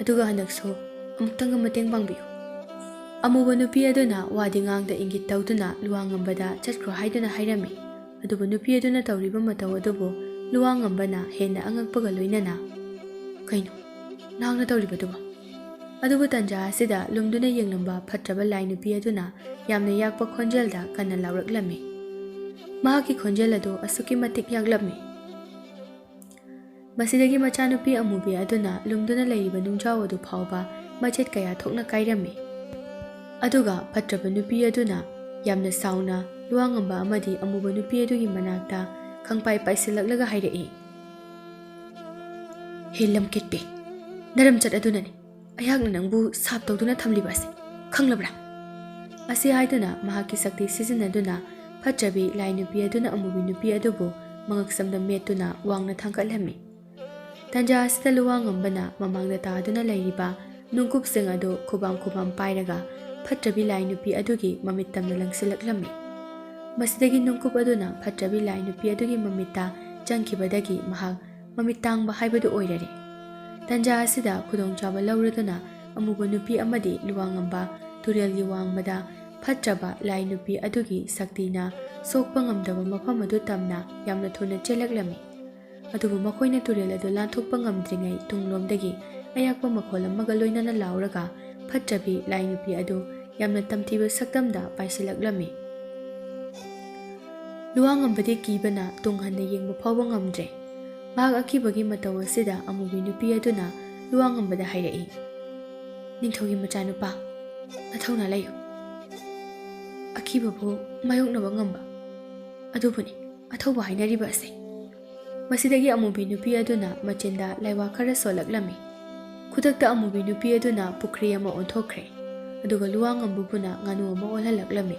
ꯑꯗꯨꯒ ꯍꯟꯗꯛꯁꯨ ꯑꯃꯨꯛꯇꯪꯒ ꯃꯇꯦꯡ ꯄꯥꯡꯕꯤꯌꯨ꯫" ꯑꯃꯨꯕ ꯅꯨꯄꯤ ꯑꯗꯨꯅ ꯋꯥꯗꯤ ꯉꯥꯡꯗ ꯏꯪꯒꯤꯠ ꯇꯧꯗꯨꯅ ꯂꯨꯋꯥꯉꯝꯕꯗ ꯆꯠꯈ꯭ꯔꯣ ꯍꯥꯏꯗꯨꯅ ꯍꯥꯏꯔꯝꯃꯤ꯫ ꯑꯗꯨꯕꯨ ꯅꯨꯄꯤ ꯑꯗꯨꯅ ꯇꯧꯔꯤꯕ ꯃꯇꯧ ꯑꯗꯨꯕꯨ ꯂꯨꯋꯥꯉꯝꯕꯅ ꯍꯦꯟꯅ ꯑꯉꯛꯄꯒ ꯂꯣꯏꯅꯅ, "ꯀꯩꯅꯣ ꯅꯍꯥꯛꯅ ꯇꯧꯔꯤꯕꯗꯨꯕꯣ? ꯑꯗꯨꯕꯨ ꯇꯟꯖꯥ ꯑꯁꯤꯗ ꯂꯨꯝꯗꯨꯅ ꯌꯦꯡꯂꯝꯕ ꯐꯠꯇ꯭ꯔꯕ ꯂꯥꯏ ꯅꯨꯄꯤ ꯑꯗꯨꯅ ꯌꯥꯝꯅ ꯌꯥꯛꯄ ꯈꯣꯟꯖꯦꯜꯗ ꯀꯟꯅ ꯂꯥꯎꯔꯛꯂꯝꯃꯤ꯫ ꯃꯍꯥꯛꯀꯤ ꯈꯣꯟꯖꯦꯜ ꯑꯗꯨ ꯑꯁꯨꯛꯀꯤ ꯃꯇꯤꯛ ꯌꯥꯛꯂꯝꯃꯤ꯫ ꯃꯁꯤꯗꯒꯤ ꯃꯆꯥꯅꯨꯄꯤ ꯑꯃꯨꯕꯤ ꯑꯗꯨꯅ ꯂꯨꯝꯗꯨꯅ ꯂꯩꯔꯤꯕ ꯅꯨꯡꯖꯥꯎ ꯑꯗꯨ ꯐꯥꯎꯕ ꯃꯆꯦꯠ ꯀꯌꯥ ꯊꯣꯛꯅ ꯀꯥꯏꯔꯝꯃꯤ꯫ ꯑꯗꯨꯒ ꯐꯠꯇ꯭ꯔꯕ ꯅꯨꯄꯤ ꯑꯗꯨꯅ ꯌꯥꯝꯅ ꯁꯥꯎꯅ ꯂꯨꯋꯥꯡꯉꯝꯕ ꯑꯃꯗꯤ ꯑꯃꯨꯕ ꯅꯨꯄꯤ ꯑꯗꯨꯒꯤ ꯃꯅꯥꯛꯇ ꯈꯪꯄꯥꯏ ꯄꯥꯏꯁꯤꯜꯂꯛꯂꯒ ꯍꯥꯏꯔꯛꯏ, "ꯍꯦ ꯂꯝꯀꯦꯠꯄꯤ, ꯅꯔꯝꯆꯠ ꯑꯗꯨꯅꯅꯤ ꯑꯩꯍꯥꯛꯅ ꯅꯪꯕꯨ ꯁꯥꯞ ꯇꯧꯗꯨꯅ ꯊꯝꯂꯤꯕ ꯑꯁꯤ, ꯈꯪꯂꯕ꯭ꯔꯥ?" ꯑꯁꯤ ꯍꯥꯏꯗꯨꯅ ꯃꯍꯥꯛꯀꯤ ꯁꯛꯇꯤ ꯁꯤꯖꯤꯟꯅꯗꯨꯅ ꯐꯠꯇ꯭ꯔꯕꯤ ꯂꯥꯏ ꯅꯨꯄꯤ ꯑꯗꯨꯅ ꯑꯃꯨꯕꯤ ꯅꯨꯄꯤ ꯑꯗꯨꯕꯨ ꯃꯉꯛꯁꯝꯗ ꯃꯦꯠꯇꯨꯅ ꯋꯥꯡꯅ ꯊꯥꯡꯒꯠꯂꯝꯃꯤ꯫ ꯇꯟꯖꯥ ꯑꯁꯤꯗ ꯂꯨꯋꯥꯡꯉꯝꯕꯅ ꯃꯃꯥꯡꯗ ꯇꯥꯗꯨꯅ ꯂꯩꯔꯤꯕ ꯅꯨꯡꯀꯨꯞꯁꯤꯡ ꯑꯗꯨ ꯈꯨꯕꯥꯝ ꯈꯨꯕꯥꯝ ꯄꯥꯏꯔꯒ ꯐꯠꯇ꯭ꯔꯕꯤ ꯂꯥꯏ ꯅꯨꯄꯤ ꯑꯗꯨꯒꯤ ꯃꯃꯤꯠ ꯇꯝꯅ ꯂꯪꯁꯤꯜꯂꯛꯂꯝꯃꯤ꯫ ꯃꯁꯤꯗꯒꯤ ꯅꯨꯡꯀꯨꯞ ꯑꯗꯨꯅ ꯐꯠꯇ꯭ꯔꯕꯤ ꯂꯥꯏ ꯅꯨꯄꯤ ꯑꯗꯨꯒꯤ ꯃꯃꯤꯠꯇ ꯆꯪꯈꯤꯕꯗꯒꯤ ꯃꯍꯥꯛ ꯃꯃꯤꯠ ꯇꯥꯡꯕ ꯍꯥꯏꯕꯗꯨ ꯑꯣꯏꯔꯔꯦ꯫ ꯇꯟꯖꯥ ꯑꯁꯤꯗ ꯈꯨꯗꯣꯡꯆꯥꯕ ꯂꯧꯔꯗꯨꯅ ꯑꯃꯨꯕ ꯅꯨꯄꯤ ꯑꯃꯗꯤ ꯂꯨꯋꯥꯡꯉꯝꯕ ꯇꯨꯔꯦꯜꯒꯤ ꯋꯥꯡꯃꯗ ꯐꯠꯇ꯭ꯔꯕ ꯂꯥꯏ ꯅꯨꯄꯤ ꯑꯗꯨꯒꯤ ꯁꯛꯇꯤꯅ ꯁꯣꯛꯄ ꯉꯝꯗꯕ ꯃꯐꯝ ꯑꯗꯨ ꯇꯝꯅ ꯌꯥꯝꯅ ꯊꯨꯅ ꯆꯦꯜꯂꯛꯂꯝꯃꯤ꯫ ꯑꯗꯨꯕꯨ ꯃꯈꯣꯏꯅ ꯇꯨꯔꯦꯜ ꯑꯗꯨ ꯂꯥꯟꯊꯣꯛꯄ ꯉꯝꯗ꯭ꯔꯤꯉꯩ ꯇꯨꯡꯂꯣꯝꯗꯒꯤ ꯑꯌꯥꯛꯄ ꯃꯈꯣꯜ ꯑꯃꯒ ꯂꯣꯏꯅꯅ ꯂꯥꯎꯔꯒ ꯐꯠꯇ꯭ꯔꯕꯤ ꯂꯥꯏ ꯅꯨꯄꯤ ꯑꯗꯨ ꯌꯥꯝꯅ ꯇꯝꯊꯤꯕ ꯁꯛꯇꯝꯗ ꯄꯥꯏꯁꯤꯜꯂꯛꯂꯝꯃꯤ꯫ ꯂꯨꯋꯥꯡꯉꯝꯕꯗꯤ ꯀꯤꯕꯅ ꯇꯨꯡ ꯍꯟꯅ ꯌꯦꯡꯕ ꯐꯥꯎꯕ ꯉꯝꯗ꯭ꯔꯦ꯫ ꯃꯍꯥꯛ ꯑꯀꯤꯕꯒꯤ ꯃꯇꯧ ꯑꯁꯤꯗ ꯑꯃꯨꯕꯤ ꯅꯨꯄꯤ ꯑꯗꯨꯅ ꯂꯨꯋꯥꯡꯉꯝꯕꯗ ꯍꯥꯏꯔꯛꯏ, "ꯅꯤꯡꯊꯧꯒꯤ ꯃꯆꯥꯅꯨꯄꯥ, ꯅꯊꯧꯅꯥ ꯂꯩꯌꯨ꯫ ꯑꯀꯤꯕꯕꯨ ꯃꯥꯌꯣꯛꯅꯕ ꯉꯝꯕ ꯑꯗꯨꯕꯨꯅꯤ ꯑꯊꯧꯕ ꯍꯥꯏꯅꯔꯤꯕ ꯑꯁꯤ꯫" ꯃꯁꯤꯗꯒꯤ ꯑꯃꯨꯕꯤ ꯅꯨꯄꯤ ꯑꯗꯨꯅ ꯃꯆꯤꯟꯗ ꯂꯥꯏꯋꯥ ꯈꯔ ꯁꯣꯜꯂꯛꯂꯝꯃꯤ꯫ ꯈꯨꯗꯛꯇ ꯑꯃꯨꯕꯤ ꯅꯨꯄꯤ ꯑꯗꯨꯅ ꯄꯨꯈ꯭ꯔꯤ ꯑꯃ ꯑꯣꯟꯊꯣꯛꯈ꯭ꯔꯦ, ꯑꯗꯨꯒ ꯂꯨꯋꯥꯡꯉꯝꯕꯕꯨꯅ ꯉꯥꯅꯨ ꯑꯃ ꯑꯣꯜꯍꯜꯂꯛꯂꯝꯃꯤ꯫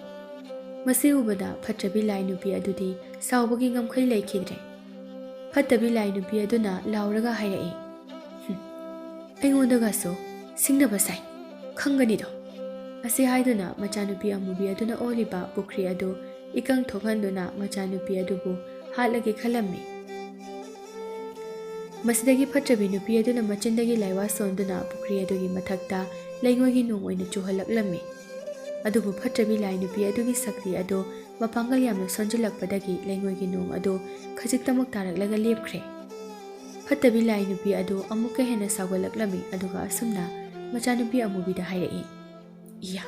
ꯃꯁꯤ ꯎꯕꯗ ꯐꯠꯇ꯭ꯔꯕꯤ ꯂꯥꯏ ꯅꯨꯄꯤ ꯑꯗꯨꯗꯤ ꯁꯥꯎꯕꯒꯤ ꯉꯝꯈꯩ ꯂꯩꯈꯤꯗ꯭ꯔꯦ꯫ ꯐꯠꯇꯕꯤ ꯂꯥꯏ ꯅꯨꯄꯤ ꯑꯗꯨꯅ ꯂꯥꯎꯔꯒ ꯍꯥꯏꯔꯛꯏ, "ꯍꯨꯝ, ꯑꯩꯉꯣꯟꯗꯒꯁꯨ ꯁꯤꯡꯅꯕ ꯁꯥꯏ, ꯈꯪꯒꯅꯤꯗꯣ?" ꯑꯁꯤ ꯍꯥꯏꯗꯨꯅ ꯃꯆꯥꯅꯨꯄꯤ ꯑꯃꯨꯕꯤ ꯑꯗꯨꯅ ꯑꯣꯜꯂꯤꯕ ꯄꯨꯈ꯭ꯔꯤ ꯑꯗꯨ ꯏꯀꯪ ꯊꯣꯛꯍꯟꯗꯨꯅ ꯃꯆꯥꯅꯨꯄꯤ ꯑꯗꯨꯕꯨ ꯍꯥꯠꯂꯒꯦ ꯈꯜꯂꯝꯃꯤ꯫ ꯃꯁꯤꯗꯒꯤ ꯐꯠꯇ꯭ꯔꯕꯤ ꯅꯨꯄꯤ ꯑꯗꯨꯅ ꯃꯆꯤꯟꯗꯒꯤ ꯂꯥꯏꯋꯥ ꯁꯣꯟꯗꯨꯅ ꯄꯨꯈ꯭ꯔꯤ ꯑꯗꯨꯒꯤ ꯃꯊꯛꯇ ꯂꯩꯉꯣꯏꯒꯤ ꯅꯣꯡ ꯑꯣꯏꯅ ꯆꯨꯍꯜꯂꯛꯂꯝꯃꯤ꯫ ꯑꯗꯨꯕꯨ ꯐꯠꯇ꯭ꯔꯕꯤ ꯂꯥꯏ ꯅꯨꯄꯤ ꯑꯗꯨꯒꯤ ꯁꯛꯇꯤ ꯑꯗꯨ ꯃꯄꯥꯡꯒꯜ ꯌꯥꯝꯅ ꯁꯣꯟꯖꯤꯜꯂꯛꯄꯗꯒꯤ ꯂꯩꯉꯣꯏꯒꯤ ꯅꯣꯡ ꯑꯗꯨ ꯈꯖꯤꯛꯇꯃꯛ ꯇꯥꯔꯛꯂꯒ ꯂꯦꯞꯈ꯭ꯔꯦ꯫ ꯐꯠꯇꯕꯤ ꯂꯥꯏ ꯅꯨꯄꯤ ꯑꯗꯨ ꯑꯃꯨꯛꯀ ꯍꯦꯟꯅ ꯁꯥꯎꯒꯠꯂꯛꯂꯝꯃꯤ, ꯑꯗꯨꯒ ꯑꯁꯨꯝꯅ ꯃꯆꯥꯅꯨꯄꯤ ꯑꯃꯨꯕꯤꯗ ꯍꯥꯏꯔꯛꯏ, "ꯏꯌꯥ,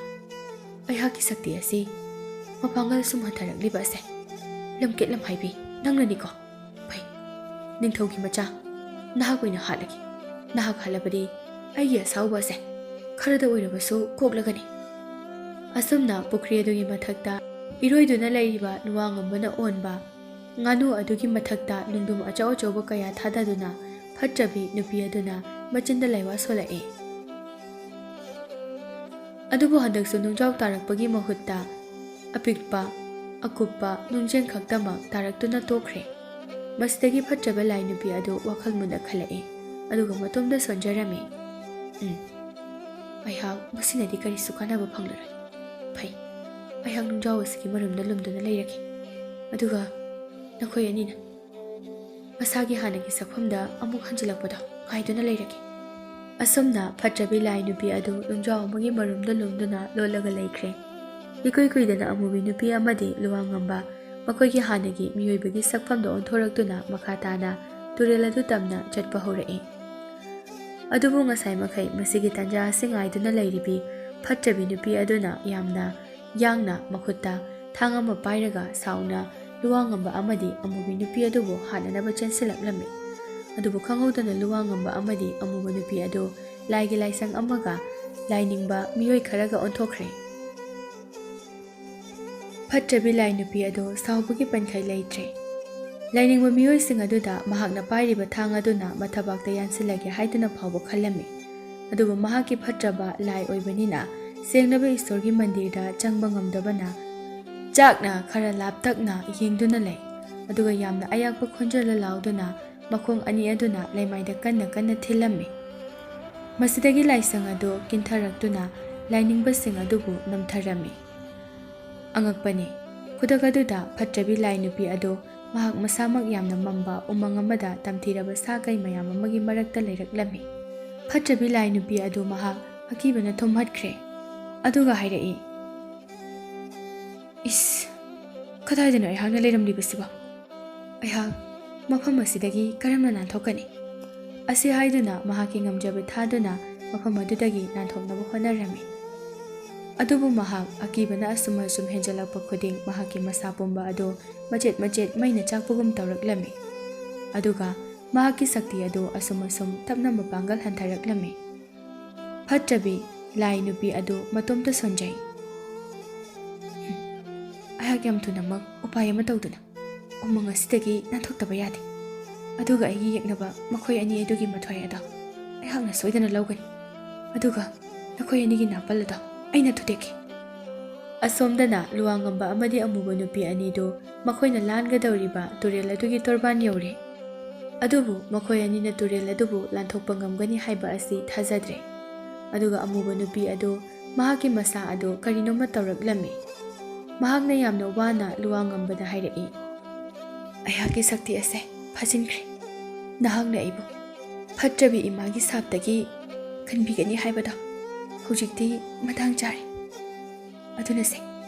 ꯑꯩꯍꯥꯛꯀꯤ ꯁꯛꯇꯤ ꯑꯁꯤ ꯃꯄꯥꯡꯒꯜ ꯁꯨꯝ ꯍꯟꯊꯔꯛꯂꯤꯕ ꯑꯁꯦ ꯂꯝꯀꯦꯠ ꯂꯝꯍꯥꯏꯕꯤ ꯅꯪꯅꯅꯤꯀꯣ? ꯐꯩ, ꯅꯤꯡꯊꯧꯒꯤ ꯃꯆꯥ, ꯅꯍꯥꯛ ꯑꯣꯏꯅ ꯍꯥꯠꯂꯒꯦ꯫ ꯅꯍꯥꯛ ꯍꯥꯠꯂꯕꯗꯤ ꯑꯩꯒꯤ ꯑꯁꯥꯎꯕ ꯑꯁꯦ ꯈꯔꯗ ꯑꯣꯏꯔꯕꯁꯨ ꯀꯣꯛꯂꯒꯅꯤ꯫" ꯑꯁꯨꯝꯅ ꯄꯨꯈ꯭ꯔꯤ ꯑꯗꯨꯒꯤ ꯃꯊꯛꯇ ꯏꯔꯣꯏꯗꯨꯅ ꯂꯩꯔꯤꯕ ꯂꯨꯋꯥꯡꯉꯝꯕꯅ ꯑꯣꯟꯕ ꯉꯥꯅꯨ ꯑꯗꯨꯒꯤ ꯃꯊꯛꯇ ꯅꯨꯡꯗꯨꯝ ꯑꯆꯧ ꯑꯆꯧꯕ ꯀꯌꯥ ꯊꯥꯗꯗꯨꯅ ꯐꯠꯇ꯭ꯔꯕꯤ ꯅꯨꯄꯤ ꯑꯗꯨꯅ ꯃꯆꯤꯟꯗ ꯂꯥꯏꯋꯥ ꯁꯣꯜꯂꯛꯏ꯫ ꯑꯗꯨꯕꯨ ꯍꯟꯗꯛꯁꯨ ꯅꯨꯡꯖꯥꯎ ꯇꯥꯔꯛꯄꯒꯤ ꯃꯍꯨꯠꯇ ꯑꯄꯤꯛꯄ, ꯑꯀꯨꯞꯄ ꯅꯨꯡꯖꯦꯡ ꯈꯛꯇꯃꯛ ꯇꯥꯔꯛꯇꯨꯅ ꯇꯣꯛꯈ꯭ꯔꯦ꯫ ꯃꯁꯤꯗꯒꯤ ꯐꯠꯇ꯭ꯔꯕ ꯂꯥꯏ ꯅꯨꯄꯤ ꯑꯗꯨ ꯋꯥꯈꯜ ꯃꯨꯟꯅ ꯈꯜꯂꯛꯏ, ꯑꯗꯨꯒ ꯃꯇꯣꯝꯗ ꯁꯣꯟꯖꯔꯝꯃꯤ꯫ "ꯎꯝ, ꯑꯩꯍꯥꯛ ꯃꯁꯤꯅꯗꯤ ꯀꯔꯤꯁꯨ ꯀꯥꯟꯅꯕ ꯐꯪꯂꯔꯣꯏ꯫ ꯐꯩ, ꯑꯩꯍꯥꯛ ꯅꯨꯡꯖꯥꯎ ꯑꯁꯤꯒꯤ ꯃꯔꯨꯝꯗ ꯂꯨꯝꯗꯨꯅ ꯂꯩꯔꯒꯦ꯫ ꯑꯗꯨꯒ ꯅꯈꯣꯏ ꯑꯅꯤꯅ ꯃꯁꯥꯒꯤ ꯍꯥꯟꯅꯒꯤ ꯁꯛꯐꯝꯗ ꯑꯃꯨꯛ ꯍꯟꯖꯤꯜꯂꯛꯄꯗꯣ ꯉꯥꯏꯗꯨꯅ ꯂꯩꯔꯒꯦ꯫" ꯑꯁꯨꯝꯅ ꯐꯠꯇ꯭ꯔꯕꯤ ꯂꯥꯏ ꯅꯨꯄꯤ ꯑꯗꯨ ꯅꯨꯡꯖꯥꯎ ꯑꯃꯒꯤ ꯃꯔꯨꯝꯗ ꯂꯨꯝꯗꯨꯅ ꯂꯣꯠꯂꯒ ꯂꯩꯈ꯭ꯔꯦ꯫ ꯏꯀꯨꯏ ꯀꯨꯏꯗꯅ ꯑꯃꯨꯕꯤ ꯅꯨꯄꯤ ꯑꯃꯗꯤ ꯂꯨꯋꯥꯡꯉꯝꯕ ꯃꯈꯣꯏꯒꯤ ꯍꯥꯟꯅꯒꯤ ꯃꯤꯑꯣꯏꯕꯒꯤ ꯁꯛꯐꯝꯗ ꯑꯣꯟꯊꯣꯔꯛꯇꯨꯅ ꯃꯈꯥ ꯇꯥꯅ ꯇꯨꯔꯦꯜ ꯑꯗꯨ ꯇꯝꯅ ꯆꯠꯄ ꯍꯧꯔꯛꯏ꯫ ꯑꯗꯨꯕꯨ ꯉꯁꯥꯏ ꯃꯈꯩ ꯃꯁꯤꯒꯤ ꯇꯥꯟꯖꯥ ꯑꯁꯤ ꯉꯥꯏꯗꯨꯅ ꯂꯩꯔꯤꯕꯤ ꯐꯠꯇ꯭ꯔꯕꯤ ꯅꯨꯄꯤ ꯑꯗꯨꯅ ꯌꯥꯝꯅ ꯌꯥꯡꯅ ꯃꯈꯨꯠꯇ ꯊꯥꯡ ꯑꯃ ꯄꯥꯏꯔꯒ ꯁꯥꯎꯅ ꯂꯨꯋꯥꯡꯉꯝꯕ ꯑꯃꯗꯤ ꯑꯃꯨꯕꯤ ꯅꯨꯄꯤ ꯑꯗꯨꯕꯨ ꯍꯥꯠꯅꯅꯕ ꯆꯦꯟꯁꯤꯜꯂꯛꯂꯝꯃꯤ꯫ ꯑꯗꯨꯕꯨ ꯈꯪꯍꯧꯗꯅ ꯂꯨꯋꯥꯡꯉꯝꯕ ꯑꯃꯗꯤ ꯑꯃꯨꯕ ꯅꯨꯄꯤ ꯑꯗꯨ ꯂꯥꯏꯒꯤ ꯂꯥꯏꯁꯪ ꯑꯃꯒ ꯂꯥꯏꯅꯤꯡꯕ ꯃꯤꯑꯣꯏ ꯈꯔꯒ ꯑꯣꯟꯊꯣꯛꯈ꯭ꯔꯦ꯫ ꯐꯠꯇ꯭ꯔꯕꯤ ꯂꯥꯏ ꯅꯨꯄꯤ ꯑꯗꯨ ꯁꯥꯎꯕꯒꯤ ꯄꯟꯈꯩ ꯂꯩꯇ꯭ꯔꯦ꯫ ꯂꯥꯏꯅꯤꯡꯕ ꯃꯤꯑꯣꯏꯁꯤꯡ ꯑꯗꯨꯗ ꯃꯍꯥꯛꯅ ꯄꯥꯏꯔꯤꯕ ꯊꯥꯡ ꯑꯗꯨꯅ ꯃꯊꯕꯥꯛꯇ ꯌꯥꯟꯁꯤꯜꯂꯒꯦ ꯍꯥꯏꯗꯨꯅ ꯐꯥꯎꯕ ꯈꯜꯂꯝꯃꯤ꯫ ꯑꯗꯨꯕꯨ ꯃꯍꯥꯛꯀꯤ ꯐꯠꯇ꯭ꯔꯕ ꯂꯥꯏ ꯑꯣꯏꯕꯅꯤꯅ ꯁꯦꯡꯂꯕ ꯏꯁꯣꯔꯒꯤ ꯃꯟꯗꯤꯔꯗ ꯆꯪꯕ ꯉꯝꯗꯕꯅ ꯆꯥꯛꯅ ꯈꯔ ꯂꯥꯞꯇꯛꯅ ꯌꯦꯡꯗꯨꯅ ꯂꯩ꯫ ꯑꯗꯨꯒ ꯌꯥꯝꯅ ꯑꯌꯥꯛꯄ ꯈꯣꯟꯖꯦꯜꯗ ꯂꯥꯎꯗꯨꯅ ꯃꯈꯣꯡ ꯑꯅꯤ ꯑꯗꯨꯅ ꯂꯩꯃꯥꯏꯗ ꯀꯟꯅ ꯀꯟꯅ ꯊꯤꯜꯂꯝꯃꯤ꯫ ꯃꯁꯤꯗꯒꯤ ꯂꯥꯏꯁꯪ ꯑꯗꯨ ꯀꯤꯟꯊꯔꯛꯇꯨꯅ ꯂꯥꯏꯅꯤꯡꯕꯁꯤꯡ ꯑꯗꯨꯕꯨ ꯅꯝꯊꯔꯝꯃꯤ꯫ ꯑꯉꯛꯄꯅꯤ, ꯈꯨꯗꯛ ꯑꯗꯨꯗ ꯐꯠꯇ꯭ꯔꯕꯤ ꯂꯥꯏ ꯅꯨꯄꯤ ꯑꯗꯨ ꯃꯍꯥꯛ ꯃꯁꯥꯃꯛ ꯌꯥꯝꯅ ꯃꯝꯕ ꯎꯃꯪ ꯑꯃꯗ ꯇꯝꯊꯤꯔꯕ ꯁꯥ ꯀꯩ ꯃꯌꯥꯝ ꯑꯃꯒꯤ ꯃꯔꯛꯇ ꯂꯩꯔꯛꯂꯝꯃꯤ꯫ ꯐꯠꯇ꯭ꯔꯕꯤ ꯂꯥꯏ ꯅꯨꯄꯤ ꯑꯗꯨ ꯃꯍꯥꯛ ꯑꯀꯤꯕꯅ ꯊꯨꯝꯍꯠꯈ꯭ꯔꯦ꯫ ꯑꯗꯨꯒ ꯍꯥꯏꯔꯛꯏ, "ꯏꯁ, ꯀꯗꯥꯏꯗꯅꯣ ꯑꯩꯍꯥꯛꯅ ꯂꯩꯔꯝꯂꯤꯕꯁꯤꯕꯣ? ꯑꯩꯍꯥꯛ ꯃꯐꯝ ꯑꯁꯤꯗꯒꯤ ꯀꯔꯝꯅ ꯅꯥꯟꯊꯣꯛꯀꯅꯤ?" ꯑꯁꯤ ꯍꯥꯏꯗꯨꯅ ꯃꯍꯥꯛꯀꯤ ꯉꯝꯖꯕ ꯊꯥꯗꯨꯅ ꯃꯐꯝ ꯑꯗꯨꯗꯒꯤ ꯅꯥꯟꯊꯣꯛꯅꯕ ꯍꯣꯠꯅꯔꯝꯃꯤ꯫ ꯑꯗꯨꯕꯨ ꯃꯍꯥꯛ ꯑꯀꯤꯕꯅ ꯑꯁꯨꯝ ꯑꯁꯨꯝ ꯍꯦꯟꯖꯜꯂꯛꯄ ꯈꯨꯗꯤꯡ ꯃꯍꯥꯛꯀꯤ ꯃꯁꯥ ꯄꯨꯝꯕ ꯑꯗꯨ ꯃꯆꯦꯠ ꯃꯆꯦꯠ ꯃꯩꯅ ꯆꯥꯛꯄꯒꯨꯝ ꯇꯧꯔꯛꯂꯝꯃꯤ꯫ ꯑꯗꯨꯒ ꯃꯍꯥꯛꯀꯤ ꯁꯛꯇꯤ ꯑꯗꯨ ꯑꯁꯨꯝ ꯑꯁꯨꯝ ꯇꯞꯅ ꯃꯄꯥꯡꯒꯜ ꯍꯟꯊꯔꯛꯂꯝꯃꯤ꯫ ꯐꯠꯇ꯭ꯔꯕꯤ ꯂꯥꯏ ꯅꯨꯄꯤ ꯑꯗꯨ ꯃꯇꯣꯝꯇ ꯁꯣꯟꯖꯩ꯫ "ꯑꯩꯍꯥꯛ ꯌꯥꯝ ꯊꯨꯅꯃꯛ ꯎꯄꯥꯏ ꯑꯃ ꯇꯧꯗꯨꯅ ꯎꯃꯪ ꯑꯁꯤꯗꯒꯤ ꯅꯥꯟꯊꯣꯛꯇꯕ ꯌꯥꯗꯦ꯫ ꯑꯗꯨꯒ ꯑꯩꯒꯤ ꯌꯦꯛꯅꯕ ꯃꯈꯣꯏ ꯑꯅꯤ ꯑꯗꯨꯒꯤ ꯃꯊ꯭ꯋꯥꯏ ꯑꯗꯣ ꯑꯩꯍꯥꯛꯅ ꯁꯣꯏꯗꯅ ꯂꯧꯒꯅꯤ꯫ ꯑꯗꯨꯒ ꯅꯈꯣꯏ ꯑꯅꯤꯒꯤ ꯅꯥꯄꯜ ꯑꯗꯣ ꯑꯩꯅ ꯊꯨꯗꯦꯛꯀꯦ꯫" ꯑꯁꯣꯝꯗꯅ ꯂꯨꯋꯥꯡꯉꯝꯕ ꯑꯃꯗꯤ ꯑꯃꯨꯕ ꯅꯨꯄꯤ ꯑꯅꯤꯗꯨ ꯃꯈꯣꯏꯅ ꯂꯥꯟꯒꯗꯧꯔꯤꯕ ꯇꯨꯔꯦꯜ ꯑꯗꯨꯒꯤ ꯇꯣꯔꯕꯥꯟ ꯌꯧꯔꯦ꯫ ꯑꯗꯨꯕꯨ ꯃꯈꯣꯏ ꯑꯅꯤꯅ ꯇꯨꯔꯦꯜ ꯑꯗꯨꯕꯨ ꯂꯥꯟꯊꯣꯛꯄ ꯉꯝꯒꯅꯤ ꯍꯥꯏꯕ ꯑꯁꯤ ꯊꯥꯖꯗ꯭ꯔꯦ꯫ ꯑꯗꯨꯒ ꯑꯃꯨꯕ ꯅꯨꯄꯤ ꯑꯗꯨ ꯃꯍꯥꯛꯀꯤ ꯃꯁꯥ ꯑꯗꯨ ꯀꯔꯤꯅꯣꯃ ꯇꯧꯔꯛꯂꯝꯃꯤ꯫ ꯃꯍꯥꯛꯅ ꯌꯥꯝꯅ ꯋꯥꯅ ꯂꯨꯋꯥꯡꯉꯝꯕꯗ ꯍꯥꯏꯔꯛꯏ, "ꯑꯩꯍꯥꯛꯀꯤ ꯁꯛꯇꯤ ꯑꯁꯦ ꯐꯥꯖꯤꯟꯈ꯭ꯔꯦ꯫ ꯅꯍꯥꯛꯅ ꯑꯩꯕꯨ ꯐꯠꯇ꯭ꯔꯕꯤ ꯏꯃꯥꯒꯤ ꯁꯥꯞꯇꯒꯤ ꯀꯟꯕꯤꯒꯅꯤ ꯍꯥꯏꯕꯗꯣ ꯍꯧꯖꯤꯛꯇꯤ ꯃꯇꯥꯡ ꯆꯥꯔꯦ꯫ ꯑꯗꯨꯅꯁꯦ,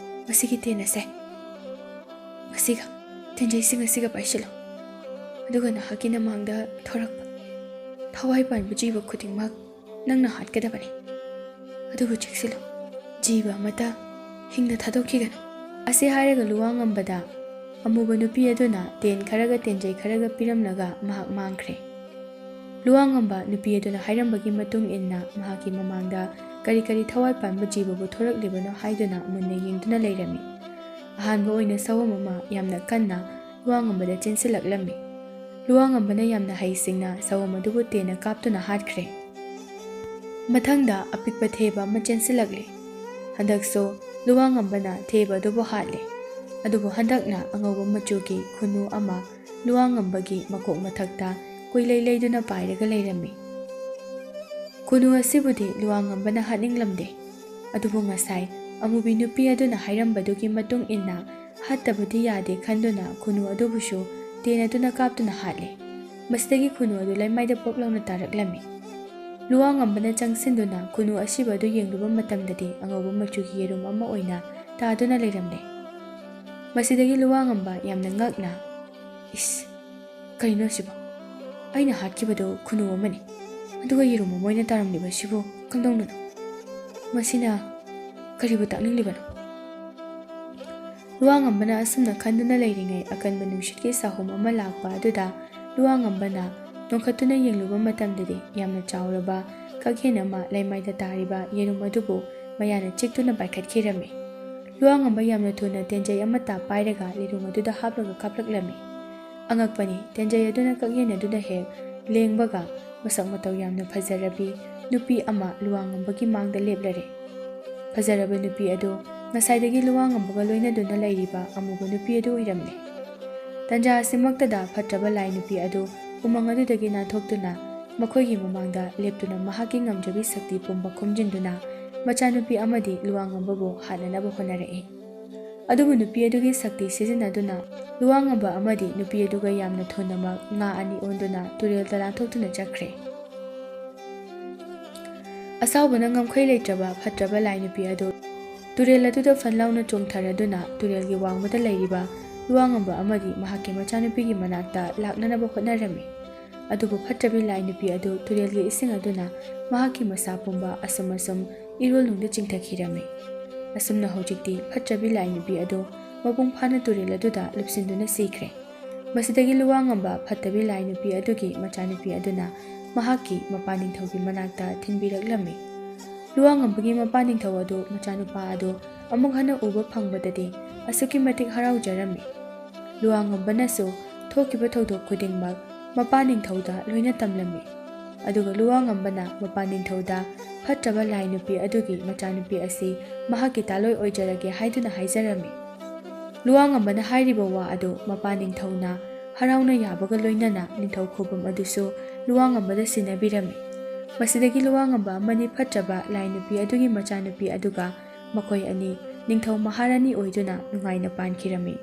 ꯃꯁꯤꯒꯤ ꯇꯦꯟ ꯑꯁꯦ ꯃꯁꯤꯒ, ꯇꯦꯟꯖꯩꯁꯤꯡ ꯑꯁꯤꯒ ꯄꯥꯏꯁꯤꯜꯂꯨ꯫ ꯑꯗꯨꯒ ꯅꯍꯥꯛꯀꯤ ꯅꯃꯥꯡꯗ ꯊꯣꯔꯛꯄ ꯊꯋꯥꯏ ꯄꯥꯟꯕ ꯖꯤꯕ ꯈꯨꯗꯤꯡꯃꯛ ꯅꯪꯅ ꯍꯥꯠꯀꯗꯕꯅꯤ꯫ ꯑꯗꯨꯕꯨ ꯆꯦꯛꯁꯤꯜꯂꯨ, ꯖꯤꯕ ꯑꯃꯠꯇ ꯍꯤꯡꯅ ꯊꯥꯗꯣꯛꯈꯤꯒꯅꯨ꯫" ꯑꯁꯤ ꯍꯥꯏꯔꯒ ꯂꯨꯋꯥꯡꯉꯝꯕꯗ ꯑꯃꯨꯕ ꯅꯨꯄꯤ ꯑꯗꯨꯅ ꯇꯦꯟ ꯈꯔꯒ ꯇꯦꯟꯖꯩ ꯈꯔꯒ ꯄꯤꯔꯝꯂꯒ ꯃꯍꯥꯛ ꯃꯥꯡꯈ꯭ꯔꯦ꯫ ꯂꯨꯋꯥꯡꯉꯝꯕ ꯅꯨꯄꯤ ꯑꯗꯨꯅ ꯍꯥꯏꯔꯝꯕꯒꯤ ꯃꯇꯨꯡ ꯏꯟꯅ ꯃꯍꯥꯛꯀꯤ ꯃꯃꯥꯡꯗ ꯀꯔꯤ ꯀꯔꯤ ꯊꯋꯥꯏ ꯄꯥꯟꯕ ꯖꯤꯕꯕꯨ ꯊꯣꯔꯛꯂꯤꯕꯅꯣ ꯍꯥꯏꯗꯨꯅ ꯃꯨꯟꯅ ꯌꯦꯡꯗꯨꯅ ꯂꯩꯔꯝꯃꯤ꯫ ꯑꯍꯥꯟꯕ ꯑꯣꯏꯅ ꯁꯑꯣꯝ ꯑꯃ ꯌꯥꯝꯅ ꯀꯟꯅ ꯂꯨꯋꯥꯡꯉꯝꯕꯗ ꯆꯦꯟꯁꯤꯜꯂꯛꯂꯝꯃꯤ꯫ ꯂꯨꯋꯥꯡꯉꯝꯕꯅ ꯌꯥꯝꯅ ꯍꯩꯁꯤꯡꯅ ꯁꯑꯣꯝ ꯑꯗꯨꯕꯨ ꯇꯦꯟꯅ ꯀꯥꯞꯇꯨꯅ ꯍꯥꯠꯈ꯭ꯔꯦ꯫ ꯃꯊꯪꯗ ꯑꯄꯤꯛꯄ ꯊꯦꯕ ꯑꯃ ꯆꯦꯟꯁꯤꯜꯂꯛꯂꯦ꯫ ꯍꯟꯗꯛꯁꯨ ꯂꯨꯋꯥꯡꯉꯝꯕꯅ ꯊꯦꯕ ꯑꯗꯨꯕꯨ ꯍꯥꯠꯂꯦ꯫ ꯑꯗꯨꯕꯨ ꯍꯟꯗꯛꯅ ꯑꯉꯧꯕ ꯃꯆꯨꯒꯤ ꯈꯨꯅꯨ ꯑꯃ ꯂꯨꯋꯥꯡꯉꯝꯕꯒꯤ ꯃꯀꯣꯛ ꯃꯊꯛꯇ ꯀꯨꯏꯂꯩ ꯂꯩꯗꯨꯅ ꯄꯥꯏꯔꯒ ꯂꯩꯔꯝꯃꯤ꯫ ꯈꯨꯅꯨ ꯑꯁꯤꯕꯨꯗꯤ ꯂꯨꯋꯥꯡꯉꯝꯕꯅ ꯍꯥꯠꯅꯤꯡꯂꯝꯗꯦ꯫ ꯑꯗꯨꯕꯨ ꯉꯁꯥꯏ ꯑꯃꯨꯕꯤ ꯅꯨꯄꯤ ꯑꯗꯨꯅ ꯍꯥꯏꯔꯝꯕꯗꯨꯒꯤ ꯃꯇꯨꯡ ꯏꯟꯅ ꯍꯥꯠꯇꯕꯗꯤ ꯌꯥꯗꯦ ꯈꯟꯗꯨꯅ ꯈꯨꯅꯨ ꯑꯗꯨꯕꯨꯁꯨ ꯇꯦꯟ ꯑꯗꯨꯅ ꯀꯥꯞꯇꯨꯅ ꯍꯥꯠꯂꯦ꯫ ꯃꯁꯤꯗꯒꯤ ꯈꯨꯅꯨ ꯑꯗꯨ ꯂꯩꯃꯥꯏꯗ ꯄꯣꯞ ꯂꯥꯎꯅ ꯇꯥꯔꯛꯂꯝꯃꯤ꯫ ꯂꯨꯋꯥꯡꯉꯝꯕꯅ ꯆꯪꯁꯤꯟꯗꯨꯅ ꯈꯨꯅꯨ ꯑꯁꯤꯕ ꯑꯗꯨ ꯌꯦꯡꯂꯨꯕ ꯃꯇꯝꯗꯗꯤ ꯑꯉꯧꯕ ꯃꯆꯨꯒꯤ ꯌꯦꯔꯨꯝ ꯑꯃ ꯑꯣꯏꯅ ꯇꯥꯗꯨꯅ ꯂꯩꯔꯝꯂꯦ꯫ ꯃꯁꯤꯗꯒꯤ ꯂꯨꯋꯥꯡꯉꯝꯕ ꯌꯥꯝꯅ ꯉꯛꯅ, "ꯏꯁ, ꯀꯔꯤꯅꯣ ꯁꯤꯕꯣ? ꯑꯩꯅ ꯍꯥꯠꯈꯤꯕꯗꯨ ꯈꯨꯅꯨ ꯑꯃꯅꯤ꯫ ꯑꯗꯨꯒ ꯌꯦꯔꯨꯝ ꯑꯃ ꯑꯣꯏꯅ ꯇꯥꯔꯝꯂꯤꯕꯁꯤꯕꯨ ꯀꯝꯗꯧꯅꯅꯣ? ꯃꯁꯤꯅ ꯀꯔꯤꯕꯨ ꯇꯥꯛꯅꯤꯡꯂꯤꯕꯅꯣ? ꯂꯨꯋꯥꯡꯉꯝꯕꯅ ꯑꯁꯨꯝꯅ ꯈꯟꯗꯨꯅ ꯂꯩꯔꯤꯉꯩ, ꯑꯀꯟꯕ ꯅꯨꯡꯁꯤꯠꯀꯤ ꯁꯥꯍꯨꯝ ꯑꯃ ꯂꯥꯛꯄ ꯑꯗꯨꯗ ꯂꯨꯋꯥꯡꯉꯝꯕꯅ ꯅꯣꯡꯈꯠꯇꯨꯅ ꯌꯦꯡꯂꯨꯕ ꯃꯇꯝꯗꯗꯤ, ꯌꯥꯝꯅ ꯆꯥꯎꯔꯕ ꯀꯛꯍꯦꯟ ꯑꯃ ꯂꯩꯃꯥꯏꯗ ꯇꯥꯔꯤꯕ ꯌꯦꯔꯨꯝ ꯑꯗꯨꯕꯨ ꯃꯌꯥꯅ ꯆꯤꯛꯇꯨꯅ ꯄꯥꯏꯈꯠꯈꯤꯔꯝꯃꯤ꯫ ꯂꯨꯋꯥꯡꯉꯝꯕ ꯌꯥꯝꯅ ꯊꯨꯅ ꯇꯦꯟꯖꯩ ꯑꯃꯠꯇ ꯄꯥꯏꯔꯒ ꯂꯤꯔꯨꯡ ꯑꯗꯨꯗ ꯍꯥꯞꯂꯒ ꯀꯥꯞꯂꯛꯂꯝꯃꯤ꯫ ꯑꯉꯛꯄꯅꯤ, ꯇꯦꯟꯖꯩ ꯑꯗꯨꯅ ꯀꯛꯌꯦꯟ ꯑꯗꯨꯗ ꯍꯦꯛ ꯂꯦꯡꯕꯒ, ꯃꯁꯛ ꯃꯇꯧ ꯌꯥꯝꯅ ꯐꯖꯔꯕꯤ ꯅꯨꯄꯤ ꯑꯃ ꯂꯨꯋꯥꯡꯉꯝꯕꯒꯤ ꯃꯥꯡꯗ ꯂꯦꯞꯂꯔꯦ꯫ ꯐꯖꯔꯕ ꯅꯨꯄꯤ ꯑꯗꯨ ꯉꯁꯥꯏꯗꯒꯤ ꯂꯨꯋꯥꯡꯉꯝꯕꯒ ꯂꯣꯏꯅꯗꯨꯅ ꯂꯩꯔꯤꯕ ꯑꯃꯨꯕ ꯅꯨꯄꯤ ꯑꯗꯨ ꯑꯣꯏꯔꯝꯂꯦ꯫ ꯇꯟꯖꯥ ꯑꯁꯤꯃꯛꯇꯗ ꯐꯠꯇ꯭ꯔꯕ ꯂꯥꯏ ꯅꯨꯄꯤ ꯑꯗꯨ ꯎꯃꯪ ꯑꯗꯨꯗꯒꯤ ꯅꯥꯟꯊꯣꯛꯇꯨꯅ ꯃꯈꯣꯏꯒꯤ ꯃꯃꯥꯡꯗ ꯂꯦꯞꯇꯨꯅ ꯃꯍꯥꯛꯀꯤ ꯉꯝꯖꯕꯤ ꯁꯛꯇꯤ ꯄꯨꯝꯕ ꯈꯣꯝꯖꯤꯟꯗꯨꯅ ꯃꯆꯥꯅꯨꯄꯤ ꯑꯃꯗꯤ ꯂꯨꯋꯥꯡꯉꯝꯕꯕꯨ ꯍꯥꯠꯅꯅꯕ ꯍꯣꯠꯅꯔꯛꯏ꯫ ꯑꯗꯨꯕꯨ ꯅꯨꯄꯤ ꯑꯗꯨꯒꯤ ꯁꯛꯇꯤ ꯁꯤꯖꯤꯟꯅꯗꯨꯅ ꯂꯨꯋꯥꯡꯉꯝꯕ ꯑꯃꯗꯤ ꯅꯨꯄꯤ ꯑꯗꯨꯒ ꯌꯥꯝꯅ ꯊꯨꯅꯃꯛ ꯉꯥ ꯑꯅꯤ ꯑꯣꯟꯗꯨꯅ ꯇꯨꯔꯦꯜꯗ ꯂꯥꯟꯊꯣꯛꯇꯨꯅ ꯆꯠꯈ꯭ꯔꯦ꯫ ꯑꯁꯥꯎꯕꯅ ꯉꯝꯈꯩ ꯂꯩꯇ꯭ꯔꯕ ꯐꯠꯇ꯭ꯔꯕ ꯂꯥꯏ ꯅꯨꯄꯤ ꯑꯗꯨ ꯇꯨꯔꯦꯜ ꯑꯗꯨꯗ ꯐꯟ ꯂꯥꯎꯅ ꯆꯣꯡꯊꯔꯗꯨꯅ ꯇꯨꯔꯦꯜꯒꯤ ꯋꯥꯡꯃꯗ ꯂꯩꯔꯤꯕ ꯂꯨꯋꯥꯡꯉꯝꯕ ꯑꯃꯗꯤ ꯃꯍꯥꯛꯀꯤ ꯃꯆꯥꯅꯨꯄꯤꯒꯤ ꯃꯅꯥꯛꯇ ꯂꯥꯛꯅꯅꯕ ꯍꯣꯠꯅꯔꯝꯃꯤ꯫ ꯑꯗꯨꯕꯨ ꯐꯠꯇ꯭ꯔꯕꯤ ꯂꯥꯏ ꯅꯨꯄꯤ ꯑꯗꯨ ꯇꯨꯔꯦꯜꯒꯤ ꯏꯁꯤꯡ ꯑꯗꯨꯅ ꯃꯍꯥꯛꯀꯤ ꯃꯁꯥ ꯄꯨꯝꯕ ꯑꯁꯨꯝ ꯑꯁꯨꯝ ꯏꯔꯣꯜꯅꯨꯡꯗ ꯆꯤꯡꯊꯈꯤꯔꯝꯃꯤ꯫ ꯑꯁꯨꯝꯅ ꯍꯧꯖꯤꯛꯇꯤ ꯐꯠꯇ꯭ꯔꯕꯤ ꯂꯥꯏ ꯅꯨꯄꯤ ꯑꯗꯨ ꯃꯄꯨꯡ ꯐꯥꯅ ꯇꯨꯔꯦꯜ ꯑꯗꯨꯗ ꯂꯨꯞꯁꯤꯟꯗꯨꯅ ꯁꯤꯈ꯭ꯔꯦ꯫ ꯃꯁꯤꯗꯒꯤ ꯂꯨꯋꯥꯡꯉꯝꯕ ꯐꯠꯇꯕꯤ ꯂꯥꯏ ꯅꯨꯄꯤ ꯑꯗꯨꯒꯤ ꯃꯆꯥꯅꯨꯄꯤ ꯑꯗꯨꯅ ꯃꯍꯥꯛꯀꯤ ꯃꯄꯥ ꯅꯤꯡꯊꯧꯒꯤ ꯃꯅꯥꯛꯇ ꯊꯤꯟꯕꯤꯔꯛꯂꯝꯃꯤ꯫ ꯂꯨꯋꯥꯡꯉꯝꯕꯒꯤ ꯃꯄꯥ ꯅꯤꯡꯊꯧ ꯑꯗꯨ ꯃꯆꯥꯅꯨꯄꯥ ꯑꯗꯨ ꯑꯃꯨꯛ ꯍꯟꯅ ꯎꯕ ꯐꯪꯕꯗꯗꯤ ꯑꯁꯨꯛꯀꯤ ꯃꯇꯤꯛ ꯍꯔꯥꯎꯖꯔꯝꯃꯤ꯫ ꯂꯨꯋꯥꯡꯉꯝꯕꯅꯁꯨ ꯊꯣꯛꯈꯤꯕ ꯊꯧꯗꯣꯛ ꯈꯨꯗꯤꯡꯃꯛ ꯃꯄꯥ ꯅꯤꯡꯊꯧꯗ ꯂꯣꯏꯅ ꯇꯝꯂꯝꯃꯤ꯫ ꯑꯗꯨꯒ ꯂꯨꯋꯥꯡꯉꯝꯕꯅ ꯃꯄꯥ ꯅꯤꯡꯊꯧꯗ ꯐꯠꯇ꯭ꯔꯕ ꯂꯥꯏ ꯅꯨꯄꯤ ꯑꯗꯨꯒꯤ ꯃꯆꯥꯅꯨꯄꯤ ꯑꯁꯤ ꯃꯍꯥꯛꯀꯤ ꯇꯥꯂꯣꯏ ꯑꯣꯏꯖꯔꯒꯦ ꯍꯥꯏꯗꯨꯅ ꯍꯥꯏꯖꯔꯝꯃꯤ꯫ ꯂꯨꯋꯥꯡꯉꯝꯕꯅ ꯍꯥꯏꯔꯤꯕ ꯋꯥ ꯑꯗꯨ ꯃꯄꯥ ꯅꯤꯡꯊꯧꯅ ꯍꯔꯥꯎꯅ ꯌꯥꯕꯒ ꯂꯣꯏꯅꯅ ꯅꯤꯡꯊꯧ ꯈꯨꯕꯝ ꯑꯗꯨꯁꯨ ꯂꯨꯋꯥꯡꯉꯝꯕꯗ ꯁꯤꯟꯅꯕꯤꯔꯝꯃꯤ꯫ ꯃꯁꯤꯗꯒꯤ ꯂꯨꯋꯥꯡꯉꯝꯕ ꯑꯃꯗꯤ ꯐꯠꯇ꯭ꯔꯕ ꯂꯥꯏ ꯅꯨꯄꯤ ꯑꯗꯨꯒꯤ ꯃꯆꯥꯅꯨꯄꯤ ꯑꯗꯨꯒ ꯃꯈꯣꯏ ꯑꯅꯤ ꯅꯤꯡꯊꯧ ꯃꯍꯥꯔꯥꯅꯤ ꯑꯣꯏꯗꯨꯅ ꯅꯨꯡꯉꯥꯏꯅ ꯄꯥꯟꯈꯤꯔꯝꯃꯤ꯫